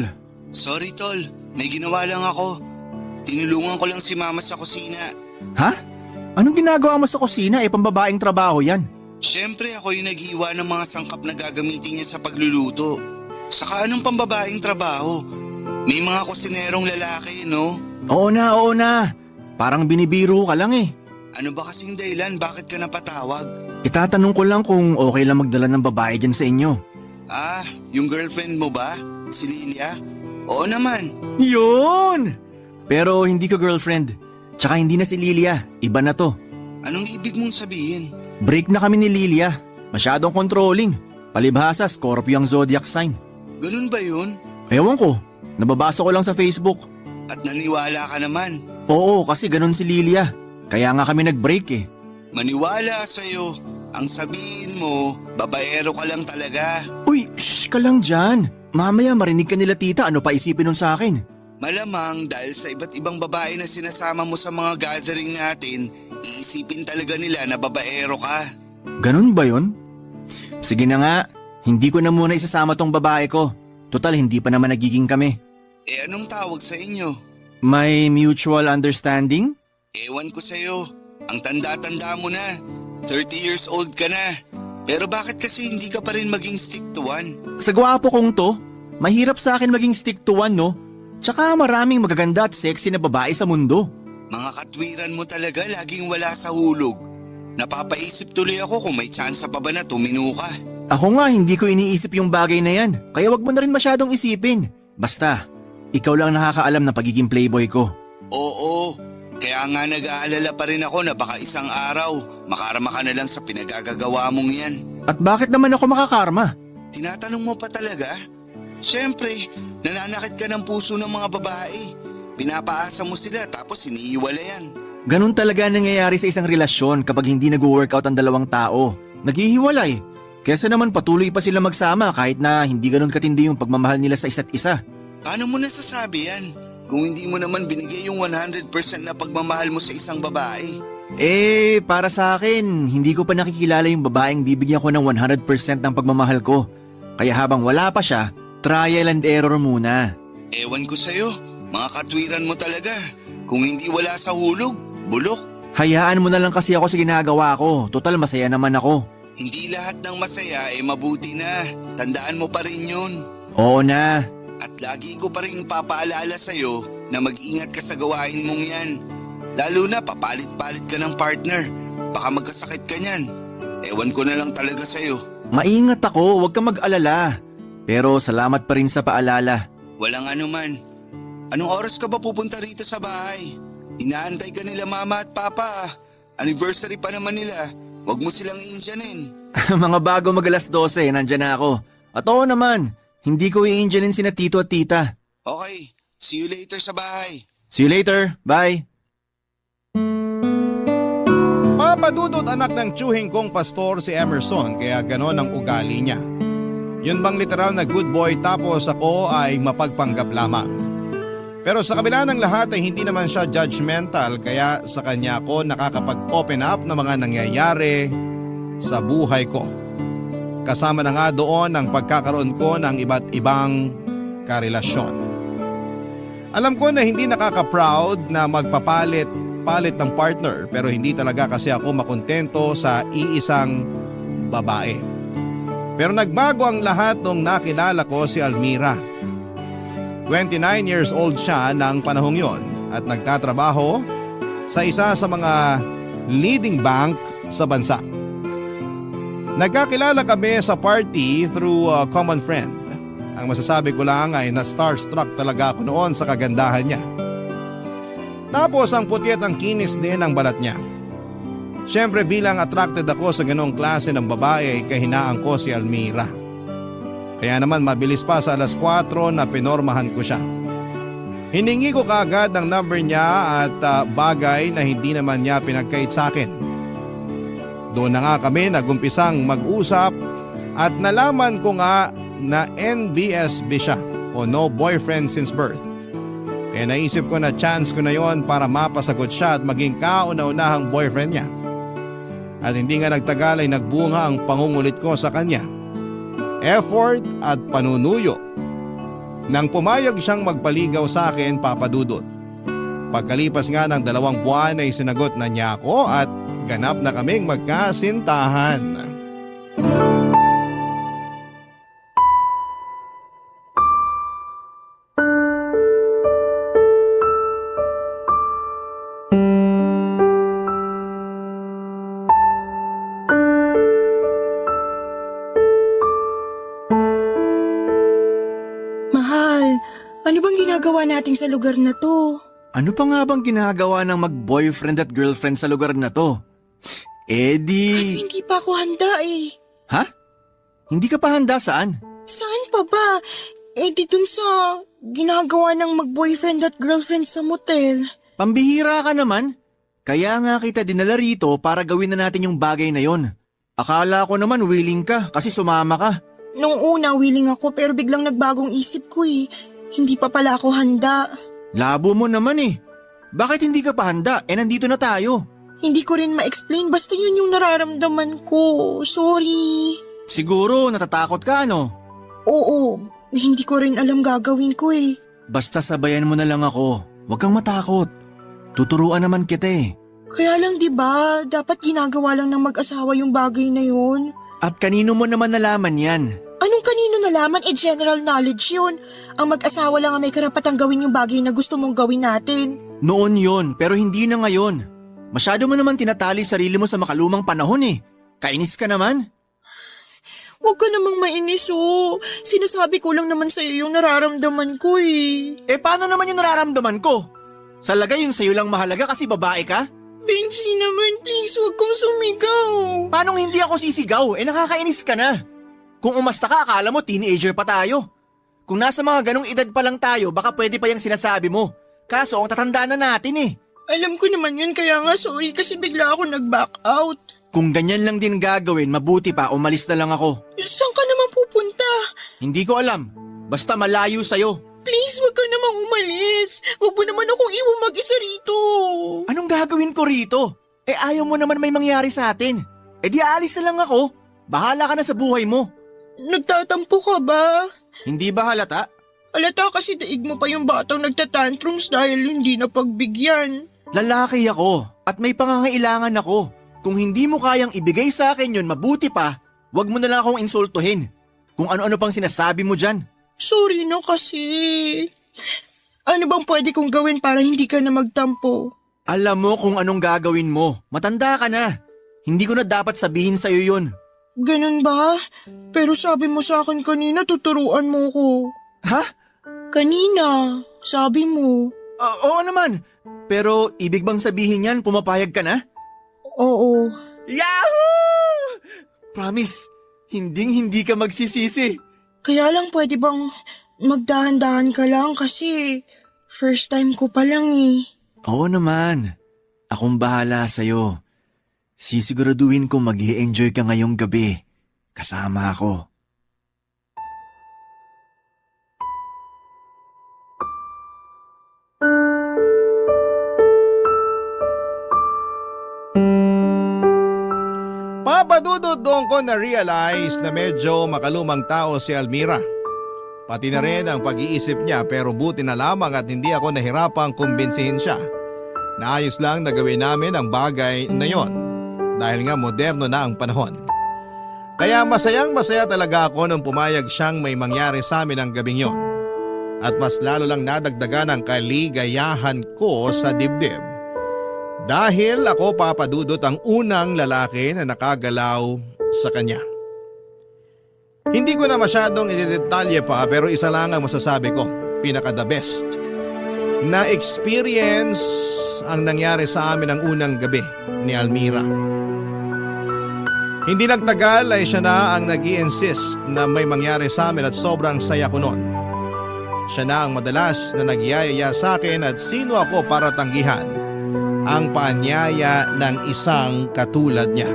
Sorry tol, may ginawa lang ako. Tinulungan ko lang si mama sa kusina. Ha? Anong ginagawa mo sa kusina? Pambabaeng trabaho yan. Siyempre ako yung naghiwa ng mga sangkap na gagamitin niya sa pagluluto. Saka anong pambabaeng trabaho? May mga kusinerong lalaki, no? Oo na. Parang binibiro ka lang eh. Ano ba kasing dahilan bakit ka napatawag? Itatanong ko lang kung okay lang magdala ng babae dyan sa inyo. Ah, yung girlfriend mo ba? Si Lilia? Oo naman. Yun! Pero hindi ko girlfriend. Tsaka hindi na si Lilia. Iba na to. Anong ibig mong sabihin? Break na kami ni Lilia. Masyadong controlling. Palibhasa, Scorpio ang zodiac sign. Ganun ba yun? Ewan ko, nababasa ko lang sa Facebook. At naniwala ka naman. Oo, kasi ganun si Lilia. Kaya nga kami nag-break eh. Maniwala sa'yo. Ang sabihin mo, babaero ka lang talaga. Uy, shh ka lang dyan. Mamaya marinig ka nila tita, ano pa isipin nun sa akin? Malamang dahil sa iba't ibang babae na sinasama mo sa mga gathering natin, iisipin talaga nila na babaero ka. Ganun ba yun? Sige na nga, hindi ko na muna isasama tong babae ko. Total, hindi pa naman nagiging kami. Eh anong tawag sa inyo? May mutual understanding? Ewan ko sa'yo. Ang tanda-tanda mo na. 30 years old ka na. Pero bakit kasi hindi ka pa rin maging stick to one? Sa gwapo kong to, mahirap sa akin maging stick to one, no? Tsaka maraming magaganda at sexy na babae sa mundo. Mga katwiran mo talaga laging wala sa hulog. Napapaisip tuloy ako kung may tsansa pa ba na tumino ka. Ako nga hindi ko iniisip yung bagay na yan, kaya wag mo na rin masyadong isipin. Basta, ikaw lang nakakaalam ng pagiging playboy ko. Oo, kaya nga nag-aalala pa rin ako na baka isang araw makarama ka na lang sa pinagagagawa mong yan. At bakit naman ako makakarma? Tinatanong mo pa talaga? Siyempre, nananakit ka ng puso ng mga babae. Pinapaasa mo sila tapos iniiwalayan. Ganun talaga nangyayari sa isang relasyon kapag hindi nag-workout ang dalawang tao. Naghihiwalay. Kesa naman patuloy pa sila magsama kahit na hindi ganun katindi yung pagmamahal nila sa isa't isa. Paano mo nasasabi yan? Kung hindi mo naman binigay yung 100% na pagmamahal mo sa isang babae. Para sa akin, hindi ko pa nakikilala yung babaeng bibigyan ko ng 100% ng pagmamahal ko. Kaya habang wala pa siya, trial and error muna. Ewan ko sa'yo, mga katwiran mo talaga. Kung hindi wala sa hulog, bulok. Hayaan mo na lang kasi ako sa ginagawa ko. Total masaya naman ako. Hindi lahat ng masaya ay mabuti na. Tandaan mo pa rin yun. Oo na. At lagi ko pa rin papaalala sa'yo na mag-ingat ka sa gawain mong yan. Lalo na papalit-palit ka ng partner. Baka magkasakit ka niyan. Ewan ko na lang talaga sa'yo. Maingat ako, huwag kang mag-alala. Pero salamat pa rin sa paalala. Walang anuman. Anong oras ka ba pupunta rito sa bahay? Inaantay ka nila mama at papa. Anniversary pa naman nila. Huwag mo silang iinjanin. Mga bago mag-alas 12, nandyan na ako. At oo naman, hindi ko i-injanin sina tito at tita. Okay, see you later sa bahay. See you later, bye. Papadudot anak ng tiyuhing kong pastor si Emerson kaya ganon ang ugali niya. Yun bang literal na good boy tapos ako ay mapagpanggap lamang. Pero sa kabila ng lahat ay hindi naman siya judgmental kaya sa kanya ako nakakapag-open up ng mga nangyayari sa buhay ko. Kasama na nga doon ang pagkakaroon ko ng iba't ibang karelasyon. Alam ko na hindi nakaka-proud na magpapalit ng partner pero hindi talaga kasi ako makontento sa iisang babae. Pero nagbago ang lahat nung nakilala ko si Almira. 29 years old siya ng panahong yon at nagtatrabaho sa isa sa mga leading bank sa bansa. Nagkakilala kami sa party through a common friend. Ang masasabi ko lang ay na-starstruck talaga ako noon sa kagandahan niya. Tapos ang puti at ang kinis din ang balat niya. Siyempre bilang attracted ako sa ganong klase ng babae ay kahinaan ko si Almira. Kaya naman mabilis pa sa alas 4 na pinormahan ko siya. Hiningi ko kaagad ang number niya at bagay na hindi naman niya pinagkait sa akin. Doon na nga kami nagumpisang mag-usap at nalaman ko nga na NBSB siya o no boyfriend since birth. Kaya naisip ko na chance ko na yon para mapasagot siya at maging kauna-unahang boyfriend niya. At hindi nga nagtagal ay nagbunga ang pangungulit ko sa kanya. Effort at panunuyo. Nang pumayag siyang magpaligaw sa akin, papadudot. Pagkalipas nga ng 2 buwan ay sinagot na niya ako at ganap na kaming magkasintahan. Mahal, ano bang ginagawa natin sa lugar na to? Ano pa nga bang ginagawa ng mag-boyfriend at girlfriend sa lugar na to? Kaso Eddie! hindi pa ako handa eh. Ha? Hindi ka pa handa saan? Saan pa ba? di dun sa ginagawa ng mag-boyfriend at girlfriend sa motel. Pambihira ka naman. Kaya nga kita dinala rito para gawin na natin yung bagay na yon. Akala ko naman willing ka kasi sumama ka. Nung una, willing ako pero biglang nagbagong isip ko eh. Hindi pa pala ako handa. Labo mo naman eh. Bakit hindi ka pa handa? Nandito na tayo. Hindi ko rin ma-explain basta yun yung nararamdaman ko. Sorry. Siguro natatakot ka no? Oo, hindi ko rin alam gagawin ko eh. Basta sabayan mo na lang ako. Huwag kang matakot. Tuturuan naman kita eh. Kaya lang 'di ba, dapat ginagawa lang ng mag-asawa yung bagay na yun. At kanino mo naman nalaman yan? Anong kanino nalaman? General knowledge yun. Ang mag-asawa lang ang may karapatang gawin yung bagay na gusto mong gawin natin. Noon yon, pero hindi na ngayon. Masyado mo naman tinatali sarili mo sa makalumang panahon eh. Kainis ka naman. Huwag ka namang mainis oh. Sinasabi ko lang naman sa'yo yung nararamdaman ko eh. Paano naman yung nararamdaman ko? Sa lagay yung sa'yo lang mahalaga kasi babae ka? Benji naman, please, huwag kong sumigaw. Paano hindi ako sisigaw? Nakakainis ka na. Kung umasta ka, akala mo teenager pa tayo. Kung nasa mga ganong edad pa lang tayo, baka pwede pa yung sinasabi mo. Kaso ang tatanda na natin eh. Alam ko naman yun, kaya nga sorry kasi bigla ako nag-back out. Kung ganyan lang din gagawin, mabuti pa umalis na lang ako. Saan ka naman pupunta? Hindi ko alam. Basta malayo sa'yo. Please, wag ka namang umalis. Wag mo naman akong iwan mag-isa rito. Anong gagawin ko rito? Ayaw mo naman may mangyari sa atin. Di aalis na lang ako. Bahala ka na sa buhay mo. Nagtatampo ka ba? Hindi ba halata? Halata kasi daig mo pa yung batang nagtatantrums dahil hindi na pagbigyan. Lalaki ako at may pangangailangan ako. Kung hindi mo kayang ibigay sa akin yun, mabuti pa, wag mo na lang akong insultuhin. Kung ano-ano pang sinasabi mo dyan. Sorry na kasi. Ano bang pwede kong gawin para hindi ka na magtampo? Alam mo kung anong gagawin mo. Matanda ka na. Hindi ko na dapat sabihin sa'yo yun. Ganun ba? Pero sabi mo sa akin kanina tuturuan mo ko. Ha? Kanina, sabi mo. Oo naman. Pero ibig bang sabihin yan pumapayag ka na? Oo. Yahoo! Promise, hindi ka magsisisi. Kaya lang pwede bang magdahan-dahan ka lang kasi first time ko pa lang eh. Oo naman. Akong bahala sa'yo. Sisiguraduhin ko mag-i-enjoy ka ngayong gabi. Kasama ako. Papadudod doon ko na-realize na medyo makalumang tao si Almira. Pati na rin ang pag-iisip niya pero buti na lamang at hindi ako nahirapang kumbinsihin siya. Naayos lang na gawin namin ang bagay na yon dahil nga moderno na ang panahon. Kaya masayang-masaya talaga ako nung pumayag siyang may mangyari sa amin ang gabing yon. At mas lalo lang nadagdagan ang kaligayahan ko sa dibdib. Dahil ako papadudot ang unang lalaki na nakagalaw sa kanya. Hindi ko na masyadong idedetalye pa pero isa lang ang masasabi ko, pinaka the best. Na experience ang nangyari sa amin ang unang gabi ni Almira. Hindi nagtagal ay siya na ang nag-i-insist na may mangyari sa amin at sobrang saya ko noon. Siya na ang madalas na nagyayaya sa akin at sino ako para tanggihan ang paanyaya ng isang katulad niya.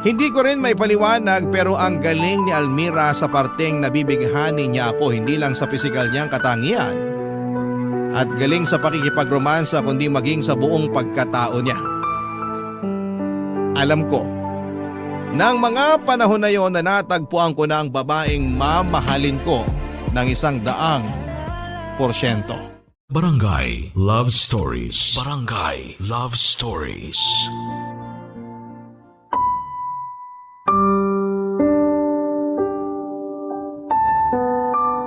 Hindi ko rin may paliwanag pero ang galing ni Almira sa parteng nabibighani niya ako hindi lang sa pisikal niyang katangian at galing sa pakikipagromansa kundi maging sa buong pagkatao niya. Alam ko, nang mga panahon na yon na natagpuan ko na ang babaeng mamahalin ko ng 100%. Barangay Love Stories. Barangay Love Stories.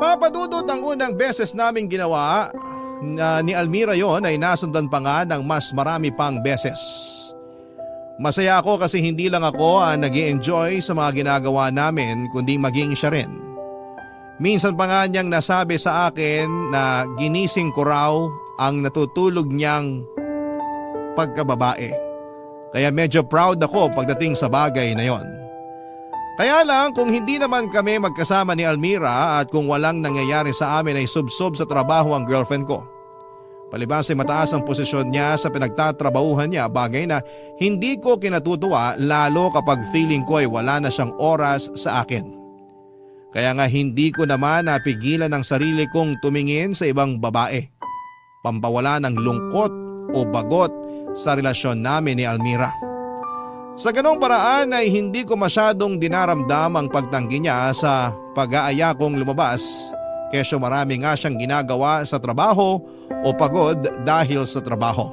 Papadudot ang unang beses naming ginawa ni Almira yon ay nasundan pa nga ng mas marami pang beses. Masaya ako kasi hindi lang ako ang nag-i-enjoy sa mga ginagawa namin kundi maging siya rin. Minsan pa nga niyang nasabi sa akin na ginising ko raw ang natutulog niyang pagkababae. Kaya medyo proud ako pagdating sa bagay na yon. Kaya lang kung hindi naman kami magkasama ni Almira at kung walang nangyayari sa amin ay subsob sa trabaho ang girlfriend ko. Palibhas ay mataas ang posisyon niya sa pinagtatrabahuhan niya, bagay na hindi ko kinatutuwa lalo kapag feeling ko ay wala na siyang oras sa akin. Kaya nga hindi ko naman napigilan ang sarili kong tumingin sa ibang babae. Pampawala ng lungkot o bagot sa relasyon namin ni Almira. Sa ganong paraan ay hindi ko masyadong dinaramdam ang pagtanggi niya sa pag-aaya kong lumabas, kesyo marami nga siyang ginagawa sa trabaho o pagod dahil sa trabaho.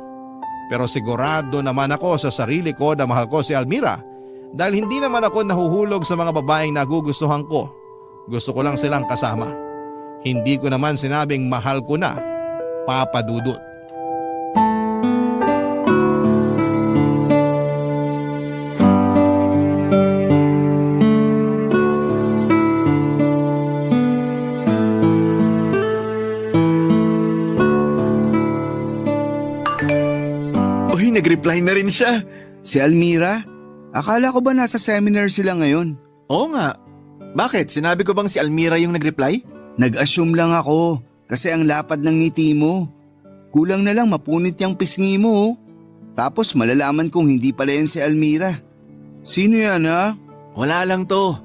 Pero sigurado naman ako sa sarili ko na mahal ko si Almira dahil hindi naman ako nahuhulog sa mga babaeng nagugustuhan ko. Gusto ko lang silang kasama. Hindi ko naman sinabing mahal ko na, Papa Dudut. Uy, nag-reply na rin siya. Si Almira? Akala ko ba nasa seminar sila ngayon? Oo nga. Bakit? Sinabi ko bang si Almira yung nag-reply? Nag-assume lang ako kasi ang lapad ng ngiti mo. Kulang na lang mapunit yung pisngi mo. Oh. Tapos malalaman kong hindi pala yan si Almira. Sino yan ha? Wala lang to.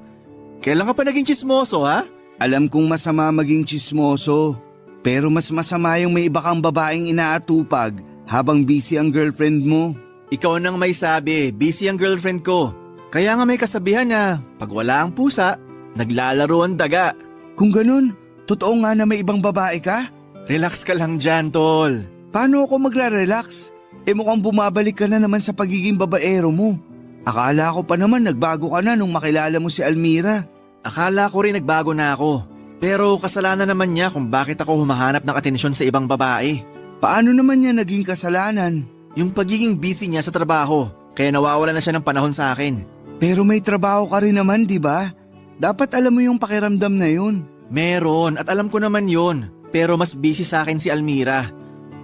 Kailan ka pa naging chismoso ha? Alam kong masama maging chismoso. Pero mas masama yung may iba kang babaeng inaatupag habang busy ang girlfriend mo. Ikaw nang may sabi, busy ang girlfriend ko. Kaya nga may kasabihan na pag wala ang pusa, naglalaro ang daga. Kung ganun, totoo nga na may ibang babae ka? Relax ka lang dyan, tol. Paano ako magre-relax? Mukhang bumabalik ka na naman sa pagiging babaero mo. Akala ko pa naman nagbago ka na nung makilala mo si Almira. Akala ko rin nagbago na ako. Pero kasalanan naman niya kung bakit ako humahanap ng atensyon sa ibang babae. Paano naman niya naging kasalanan? Yung pagiging busy niya sa trabaho, kaya nawawala na siya ng panahon sa akin. Pero may trabaho ka rin naman, di ba? Dapat alam mo yung pakiramdam na yun. Meron at alam ko naman yun. Pero mas busy sa akin si Almira.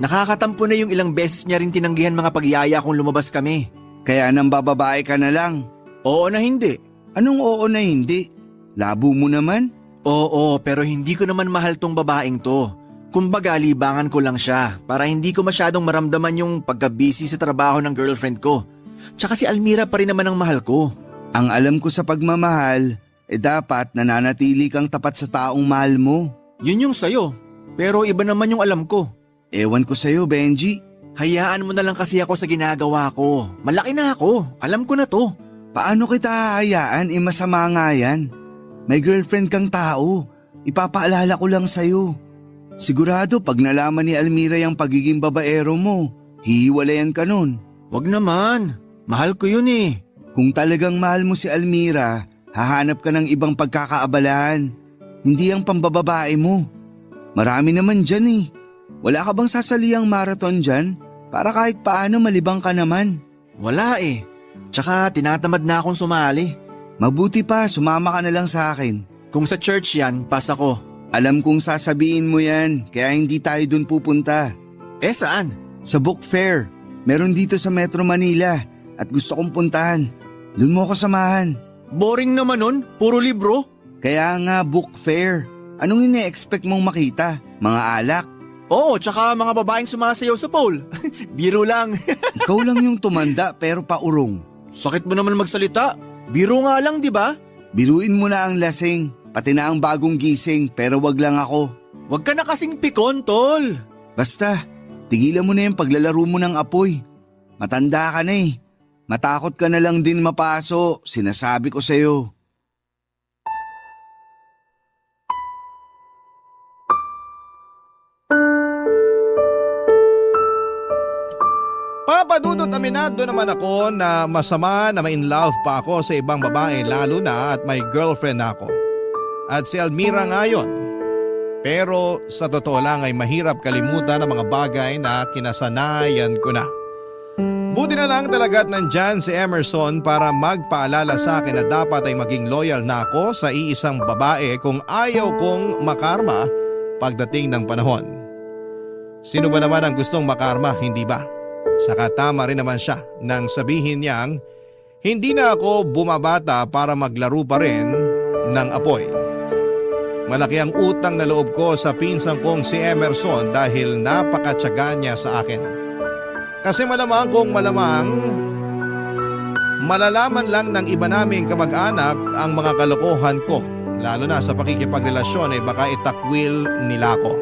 Nakakatampo na yung ilang beses niya rin tinanggihan mga pagyaya kung lumabas kami. Kaya nang bababae ka na lang. Oo na hindi. Anong oo na hindi? Labo mo naman? Oo, pero hindi ko naman mahal tong babaeng to. Kumbaga libangan ko lang siya para hindi ko masyadong maramdaman yung pagka-busy sa trabaho ng girlfriend ko. Tsaka si Almira pa rin naman ang mahal ko. Ang alam ko sa pagmamahal, dapat nananatili kang tapat sa taong mahal mo. Yun yung sayo, pero iba naman yung alam ko. Ewan ko sa'yo, Benji. Hayaan mo na lang kasi ako sa ginagawa ko. Malaki na ako, alam ko na to. Paano kita hahayaan? Masama nga yan. May girlfriend kang tao. Ipapaalala ko lang sa'yo. Sigurado pag nalaman ni Almira yung pagiging babaero mo, hihiwalayan ka nun. Wag naman, mahal ko yun eh. Kung talagang mahal mo si Almira, hahanap ka ng ibang pagkakaabalahan. Hindi ang pambababae mo. Marami naman dyan eh. Wala ka bang sasaliyang marathon dyan? Para kahit paano malibang ka naman. Wala eh. Tsaka tinatamad na akong sumali. Mabuti pa, sumama ka na lang sa akin. Kung sa church yan, pas ako. Alam kong sasabihin mo yan, kaya hindi tayo dun pupunta. Eh saan? Sa book fair. Meron dito sa Metro Manila at gusto kong puntahan. Dun mo ako samahan. Boring naman nun, puro libro. Kaya nga book fair. Anong ine-expect mong makita? Mga alak? Oo, tsaka mga babaeng sumasayaw sa pole. Biro lang. Ikaw lang yung tumanda pero paurong. Sakit mo naman magsalita. Biro nga lang, di ba? Biruin mo na ang lasing, pati na ang bagong gising pero wag lang ako. Wag ka na kasing pikon, tol. Basta, tigilan mo na yung paglalaro mo ng apoy. Matanda ka na eh. Matakot ka na lang din mapaso, sinasabi ko sa'yo. Papadudot aminado naman ako na masama na ma-in love pa ako sa ibang babae lalo na at may girlfriend na ako. At si Almira nga yun. Pero sa totoo lang ay mahirap kalimutan ang mga bagay na kinasanayan ko na. Buti na lang talaga at nandyan si Emerson para magpaalala sa akin na dapat ay maging loyal na ako sa iisang babae kung ayaw kong makarma pagdating ng panahon. Sino ba naman ang gustong makarma, hindi ba? Saka tama rin naman siya nang sabihin niyang Hindi na ako bumabata para maglaro pa rin ng apoy. Malaki ang utang na loob ko sa pinsan kong si Emerson dahil napakatyaga niya sa akin. Kasi malamang kung malamang, malalaman lang ng iba naming kamag-anak ang mga kalokohan ko. Lalo na sa pakikipagrelasyon ay baka itakwil nila ko.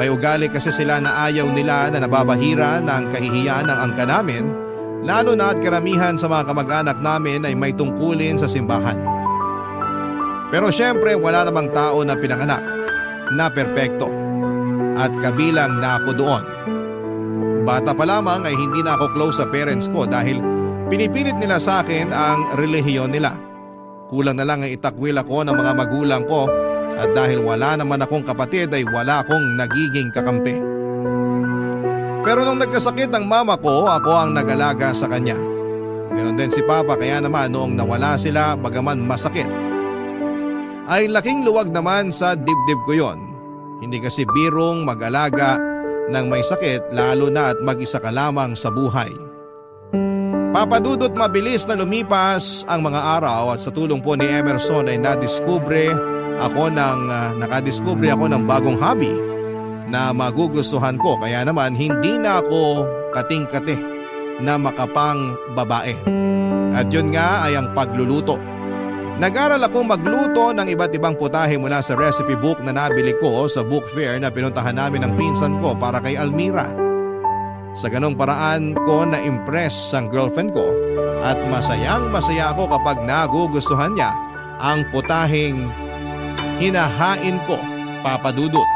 May ugali kasi sila na ayaw nila na nababahira ng kahihiyan ng angka namin, lalo na at karamihan sa mga kamag-anak namin ay may tungkulin sa simbahan. Pero syempre wala namang tao na pinanganak na perpekto at kabilang na ako doon. Bata pa lamang ay hindi na ako close sa parents ko dahil pinipilit nila sa akin ang relihiyon nila. Kulang na lang ay itakwil ako ng mga magulang ko at dahil wala naman akong kapatid ay wala akong nagiging kakampi. Pero nung nagkasakit ang mama ko, ako ang nag-alaga sa kanya. Ganon din si Papa kaya naman noong nawala sila bagaman masakit, ay laking luwag naman sa dibdib ko yon. Hindi kasi birong mag-alaga ng may sakit lalo na at mag-isa ka lamang sa buhay. Papadudot mabilis na lumipas ang mga araw at sa tulong po ni Emerson ay nakadiskubre ako ng bagong hobby na magugustuhan ko kaya naman hindi na ako kating-kate na makapang babae. At yun nga ay ang pagluluto. Nag-aral akong magluto ng iba't ibang putahe mula sa recipe book na nabili ko sa book fair na pinuntahan namin ng pinsan ko para kay Almira. Sa ganong paraan ko na-impress ang girlfriend ko at masayang-masaya ako kapag nagugustuhan niya ang putaheng hinahain ko, Papa Dudut.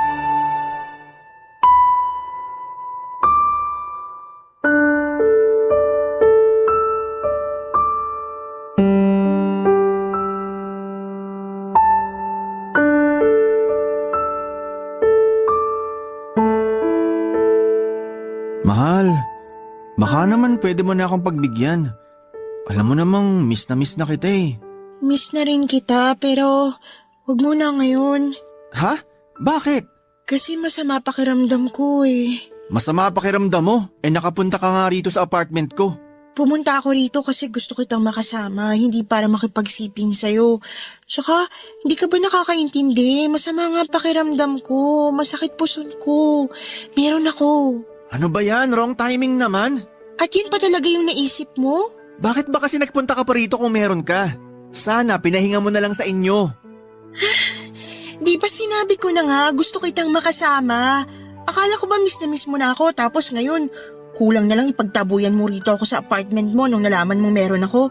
Mahal, baka naman pwede mo na akong pagbigyan. Alam mo namang miss na kita eh. Miss na rin kita pero wag mo na ngayon. Ha? Bakit? Kasi masama pakiramdam ko eh. Masama pakiramdam mo? Nakapunta ka nga rito sa apartment ko. Pumunta ako rito kasi gusto kitang makasama, hindi para makipagsiping sa'yo. Tsaka, hindi ka ba nakakaintindi? Masama nga pakiramdam ko, masakit puson ko. Meron ako. Ano ba yan? Wrong timing naman. At yun pa talaga yung naisip mo? Bakit ba kasi nagpunta ka pa rito kung meron ka? Sana pinahinga mo na lang sa inyo. Di ba sinabi ko na nga gusto kitang makasama? Akala ko ba miss mo na ako tapos ngayon kulang na lang ipagtabuyan mo rito ako sa apartment mo nung nalaman mong meron ako?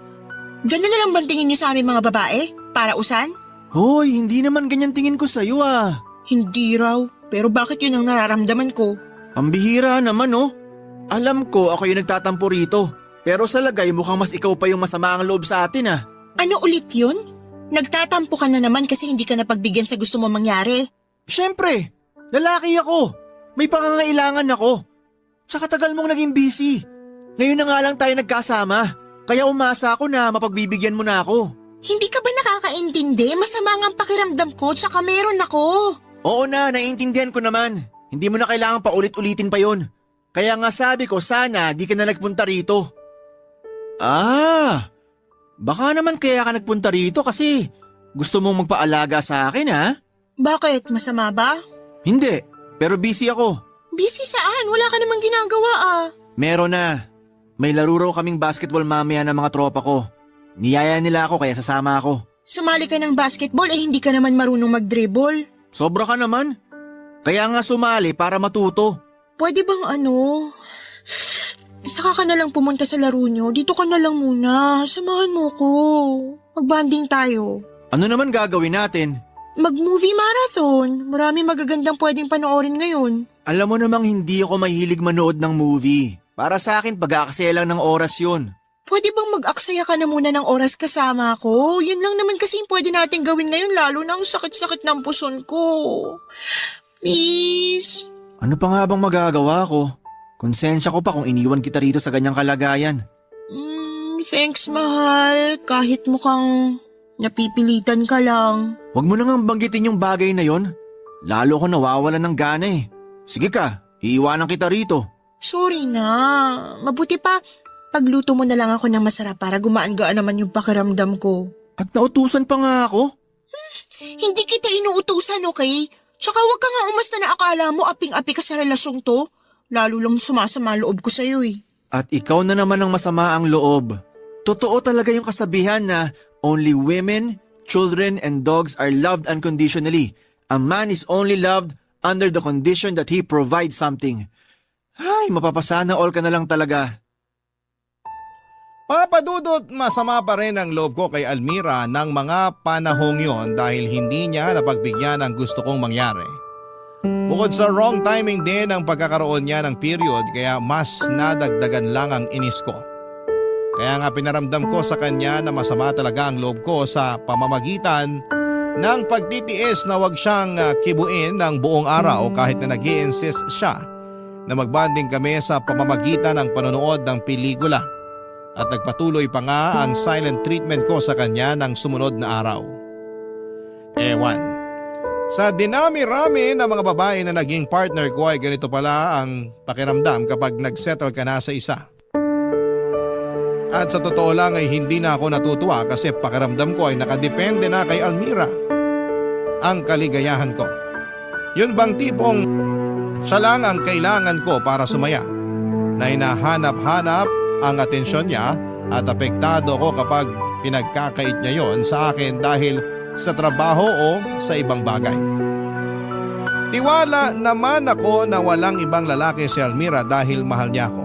Ganun na lang ba tingin niyo sa aming mga babae? Para usan? Hoy, hindi naman ganyan tingin ko sa'yo ah. Hindi raw. Pero bakit yun ang nararamdaman ko? Ang bihira naman oh. Alam ko ako yung nagtatampo rito. Pero sa lagay mukhang mas ikaw pa yung masama ang loob sa atin ah. Ano ulit yun? Nagtatampo ka na naman kasi hindi ka napagbigyan sa gusto mo mangyari. Siyempre, lalaki ako. May pangangailangan ako. Tsaka tagal mong naging busy. Ngayon na nga lang tayo nagkasama. Kaya umasa ako na mapagbibigyan mo na ako. Hindi ka ba nakakaintindi? Masama nga ang pakiramdam ko tsaka meron ako. Oo na, naiintindihan ko naman. Hindi mo na kailangan paulit-ulitin pa yon. Kaya nga sabi ko sana di ka na nagpunta rito. Baka naman kaya ka nagpunta rito kasi gusto mong magpaalaga sa akin ha? Bakit? Masama ba? Hindi, pero busy ako. Busy saan? Wala ka namang ginagawa ah. Meron na. May laro raw kaming basketball mamaya ng mga tropa ko. Niyaya nila ako kaya sasama ako. Sumali ka ng basketball eh hindi ka naman marunong mag-dribble. Sobra ka naman. Kaya nga sumali para matuto. Pwede bang saka ka na lang pumunta sa laro nyo. Dito ka na lang muna. Samahan mo ko. Mag-bonding tayo. Ano naman gagawin natin? Mag-movie marathon. Marami magagandang pwedeng panoorin ngayon. Alam mo namang hindi ako mahilig manood ng movie. Para sa akin pag-aaksaya lang ng oras yun. Pwede bang mag-aksaya ka na muna ng oras kasama ko? Yun lang naman kasi yung pwede natin gawin ngayon lalo na ang sakit-sakit ng puson ko. Please. Ano pa nga bang magagawa ko? Konsensya ko pa kung iniwan kita rito sa ganyang kalagayan. Thanks mahal. Kahit mukhang napipilitan ka lang. Huwag mo nang banggitin yung bagay na yon. Lalo ko nawawalan ng gana eh. Sige ka, iiwanan kita rito. Sorry na. Mabuti pa, Pagluto mo na lang ako ng masarap para gumaan-gaan naman yung pakiramdam ko. At nautusan pa nga ako. Hindi kita inuutusan, okay? Tsaka huwag ka nga umasta na akala mo aping-api ka sa relasyong to. Lalo lang sumasama loob ko sa'yo eh. At ikaw na naman ang masama ang loob. Totoo talaga yung kasabihan na only women, children, and dogs are loved unconditionally. A man is only loved under the condition that he provides something. Ay, mapapasana all ka na lang talaga. Papadudot, masama pa rin ang loob ko kay Almira ng mga panahong yon dahil hindi niya napagbigyan ang gusto kong mangyari. Bukod sa wrong timing din ang pagkakaroon niya ng period kaya mas nadagdagan lang ang inis ko. Kaya nga pinaramdam ko sa kanya na masama talaga ang loob ko sa pamamagitan ng pagtitiis na wag siyang kibuin ng buong araw kahit na nag-i-insist siya na magbanding kami sa pamamagitan ng panonood ng pelikula. At nagpatuloy pa nga ang silent treatment ko sa kanya ng sumunod na araw. Ewan. Sa dinami-rami ng mga babae na naging partner ko ay ganito pala ang pakiramdam kapag nagsettle ka na sa isa. At sa totoo lang ay hindi na ako natutuwa kasi pakiramdam ko ay nakadepende na kay Almira ang kaligayahan ko. Yun bang tipong siya lang ang kailangan ko para sumaya, na hinahanap-hanap ang atensyon niya at apektado ko kapag pinagkakait niya yon sa akin dahil sa trabaho o sa ibang bagay. Tiwala naman ako na walang ibang lalaki si Almira dahil mahal niya ako.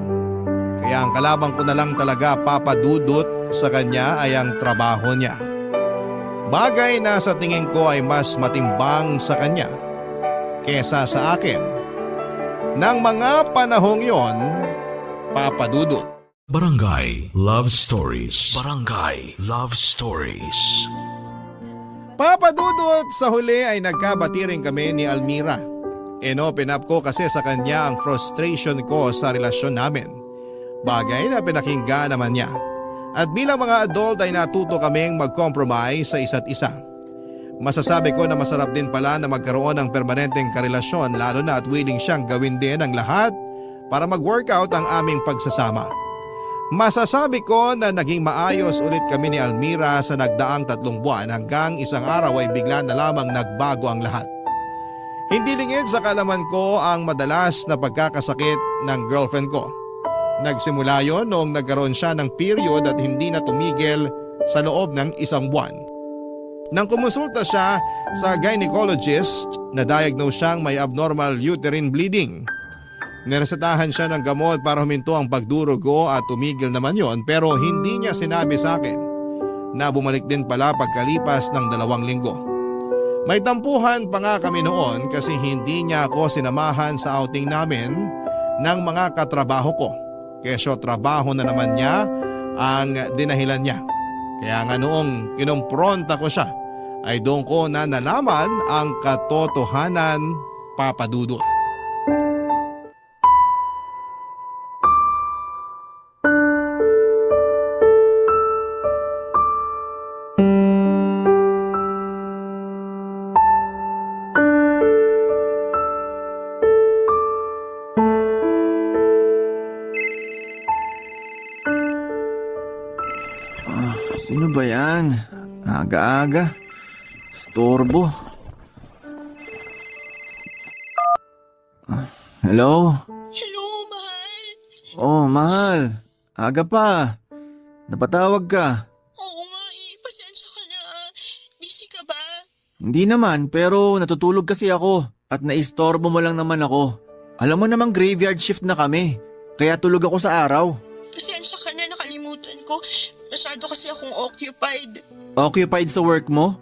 Kaya ang kalabang ko na lang talaga papadudot sa kanya ay ang trabaho niya. Bagay na sa tingin ko ay mas matimbang sa kanya kesa sa akin. Nang mga panahong yon, papadudot. Barangay Love Stories. Barangay Love Stories. Papadudot, sa huli ay nagkabati rin kami ni Almira. Inopen up ko kasi sa kanya ang frustration ko sa relasyon namin. Bagay na pinakinggan naman niya. At bilang mga adult ay natuto kaming mag-compromise sa isa't isa. Masasabi ko na masarap din pala na magkaroon ng permanenteng karelasyon lalo na at willing siyang gawin din ang lahat para mag-workout ang aming pagsasama. Masasabi ko na naging maayos ulit kami ni Almira sa nagdaang 3 buwan hanggang isang araw ay bigla na lamang nagbago ang lahat. Hindi lingid sa kalaman ko ang madalas na pagkakasakit ng girlfriend ko. Nagsimula yon noong nagkaroon siya ng period at hindi na tumigil sa loob ng 1 buwan. Nang kumonsulta siya sa gynecologist, na-diagnose siyang may abnormal uterine bleeding. Niresetahan siya ng gamot para huminto ang pagdurugo at tumigil naman yon pero hindi niya sinabi sa akin na bumalik din pala pagkalipas ng 2 linggo. May tampuhan pa nga kami noon kasi hindi niya ako sinamahan sa outing namin ng mga katrabaho ko. Kesyo trabaho na naman niya ang dinahilan niya. Kaya nga noong kinumpronta ko siya ay doon ko na nalaman ang katotohanan, papadudot. Sino ba yan? Aga-aga. Storbo. Hello? Hello, mahal. Oh, mahal. Aga pa. Napatawag ka. Oo nga pasensya ka na. Busy ka ba? Hindi naman, pero natutulog kasi ako. At naistorbo mo lang naman ako. Alam mo namang graveyard shift na kami. Kaya tulog ako sa araw. Pasensya ka na, nakalimutan ko. Masyado kasi akong occupied. Occupied sa work mo?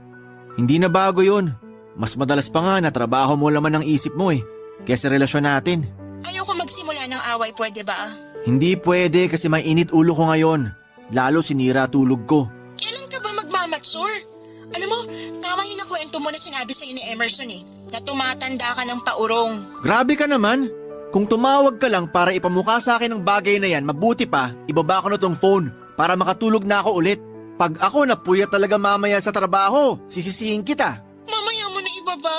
Hindi na bago yun. Mas madalas pa nga na trabaho mo laman ng isip mo kesa relasyon natin. Ayoko magsimula ng away, pwede ba? Hindi pwede kasi may init ulo ko ngayon. Lalo sinira tulog ko. Kailan ka ba magmamature? Alam mo, tama yung nakwento mo na sinabi sa'yo ni Emerson na tumatanda ka ng paurong. Grabe ka naman. Kung tumawag ka lang para ipamukha sa akin ng bagay na yan, mabuti pa, ibaba ko na tong phone para makatulog na ako ulit. Pag ako napuyat talaga mamaya sa trabaho, sisisihin kita. Mamaya mo na ibaba.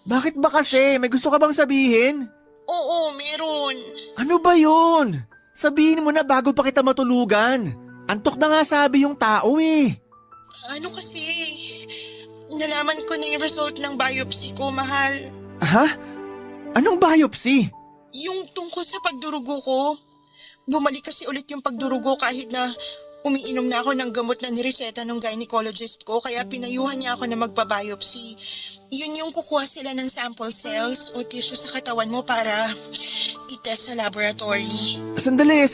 Bakit ba kasi? May gusto ka bang sabihin? Oo, meron. Ano ba yun? Sabihin mo na bago pa kita matulugan. Antok na nga sabi yung tao eh. Ano kasi, nalaman ko na yung result ng biopsy ko, mahal. Ha? Anong biopsy? Yung tungkol sa pagdurugo ko. Bumalik kasi ulit yung pagdurugo kahit na umiinom na ako ng gamot na nireseta ng gynecologist ko, kaya pinayuhan niya ako na magpa-biopsy. Yun yung kukuha sila ng sample cells o tissue sa katawan mo para itest sa laboratory. Sandali.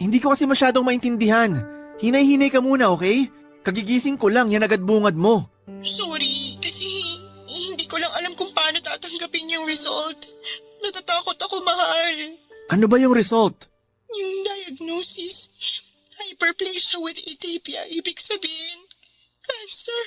Hindi ko kasi masyadong maintindihan. Hinay-hinay ka muna, okay? Kagigising ko lang, yan agad bungad mo. Sorry, kasi hindi ko lang alam kung paano tatanggapin yung result. Natatakot ako, mahal. Ano ba yung result? Yung diagnosis, hyperplasia with atypia, ibig sabihin, cancer.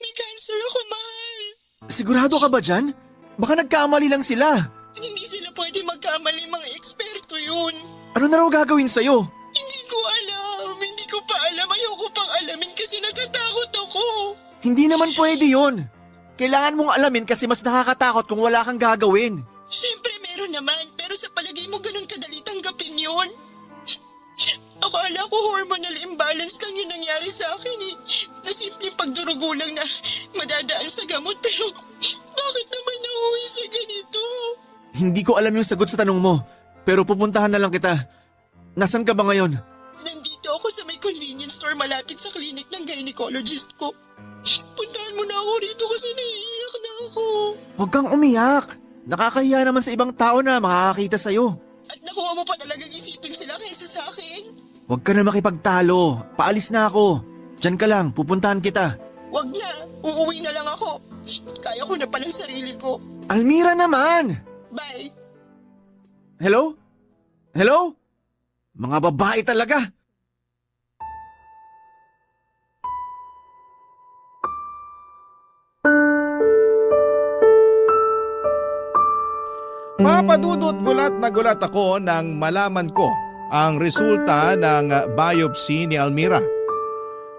May cancer ako, mahal. Sigurado ka ba dyan? Baka nagkamali lang sila. Hindi sila pwede magkamali, mga eksperto yun. Ano na raw gagawin sa'yo? Hindi ko alam, hindi ko pa alam. Ayoko pang alamin kasi natatakot ako. Hindi naman pwede yon. Kailangan mong alamin kasi mas nakakatakot kung wala kang gagawin. Siyempre meron naman, pero sa palagay mo ganun kadali tanggapin yun? Akala ko hormonal imbalance lang yung nangyari sa akin eh. Na simpleng pagdurugo lang na madadaan sa gamot, pero bakit naman nauwi sa ganito? Hindi ko alam yung sagot sa tanong mo, pero pupuntahan na lang kita. Nasaan ka ba ngayon? Nandito ako sa may convenience store malapit sa clinic ng gynecologist ko. Puntahan mo na ako rito kasi naiiyak na ako. Huwag kang umiyak. Nakakahiya naman sa ibang tao na makakakita sa'yo. At nakuha mo pa talagang isipin sila kaysa sa akin. Huwag ka na makipagtalo. Paalis na ako. Diyan ka lang, pupuntahan kita. Wag na, uuwi na lang ako. Kaya ko na palang sarili ko. Almira naman! Bye. Hello? Hello? Mga babae talaga! Papadudot gulat na gulat ako nang malaman ko ang resulta ng biopsy ni Almira.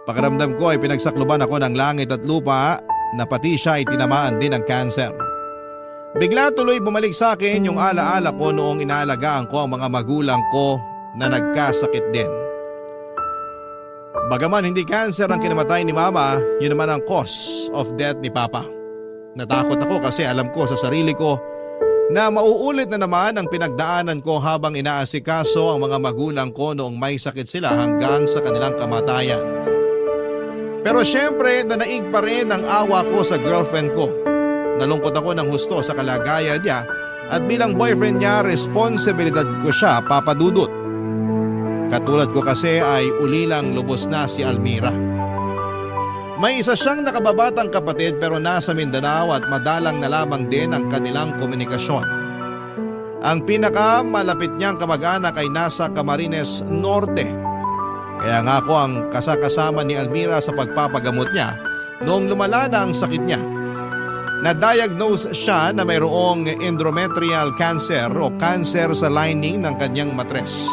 Pakiramdam ko ay pinagsakluban ako ng langit at lupa na pati siya ay tinamaan din ng cancer. Bigla tuloy bumalik sa akin yung alaala ko noong inaalagaan ko ang mga magulang ko na nagkasakit din. Bagaman hindi cancer ang kinamatay ni Mama, yun naman ang cause of death ni Papa. Natakot ako kasi alam ko sa sarili ko na mauulit na naman ang pinagdaanan ko habang inaasikaso ang mga magulang ko noong may sakit sila hanggang sa kanilang kamatayan. Pero syempre nanaig pa rin ang awa ko sa girlfriend ko. Nalungkot ako ng husto sa kalagayan niya at bilang boyfriend niya, responsibilidad ko siya, papadudot. Katulad ko kasi ay ulilang lubos na si Almira. May isa siyang nakababatang kapatid pero nasa Mindanao at madalang na lamang din ang kanilang komunikasyon. Ang pinakamalapit niyang kamag-anak ay nasa Camarines Norte. Kaya nga ako ang kasakasama ni Almira sa pagpapagamot niya noong lumala na ang sakit niya. Na-diagnose siya na mayroong endometrial cancer o cancer sa lining ng kanyang matres.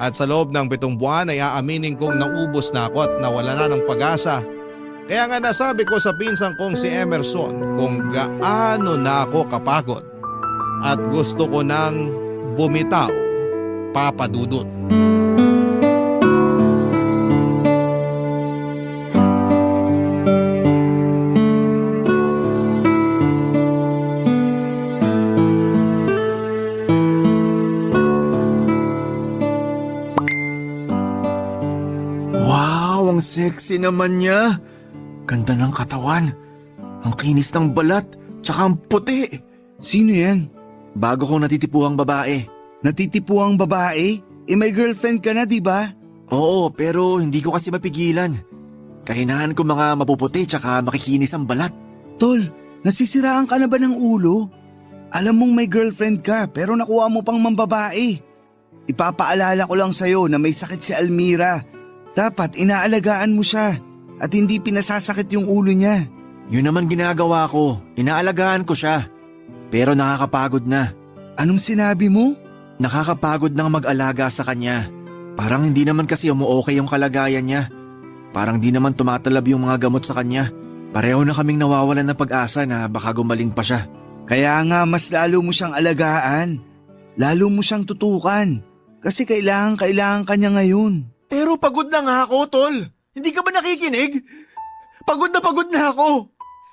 At sa loob ng 7 buwan ay aaminin kong naubos na ako at nawala na ng pag-asa. Kaya nga nasabi ko sa pinsang kong si Emerson kung gaano na ako kapagod at gusto ko nang bumitaw, papadudot. Wow, ang sexy naman niya. Ganda ng katawan. Ang kinis ng balat, tsaka ang puti. Sino yan? Bago kong natitipuhang babae. Natitipuang babae? May girlfriend ka na, di ba? Oo, pero hindi ko kasi mapigilan. Kahinahan ko mga mapuputi tsaka makikinis ang balat. Tol, nasisiraan ka na ba ng ulo? Alam mong may girlfriend ka pero nakuha mo pang mambabae. Ipapaalala ko lang sa'yo na may sakit si Almira. Dapat inaalagaan mo siya at hindi pinasasakit yung ulo niya. Yun naman ginagawa ko. Inaalagaan ko siya. Pero nakakapagod na. Anong sinabi mo? Nakakapagod nang mag-alaga sa kanya. Parang hindi naman kasi umu-okay yung kalagayan niya. Parang di naman tumatalab yung mga gamot sa kanya. Pareho na kaming nawawalan ng pag-asa na baka gumaling pa siya. Kaya nga mas lalo mo siyang alagaan. Lalo mo siyang tutukan. Kasi kailangan ka niya ngayon. Pero pagod na nga ako, tol. Hindi ka ba nakikinig? Pagod na ako.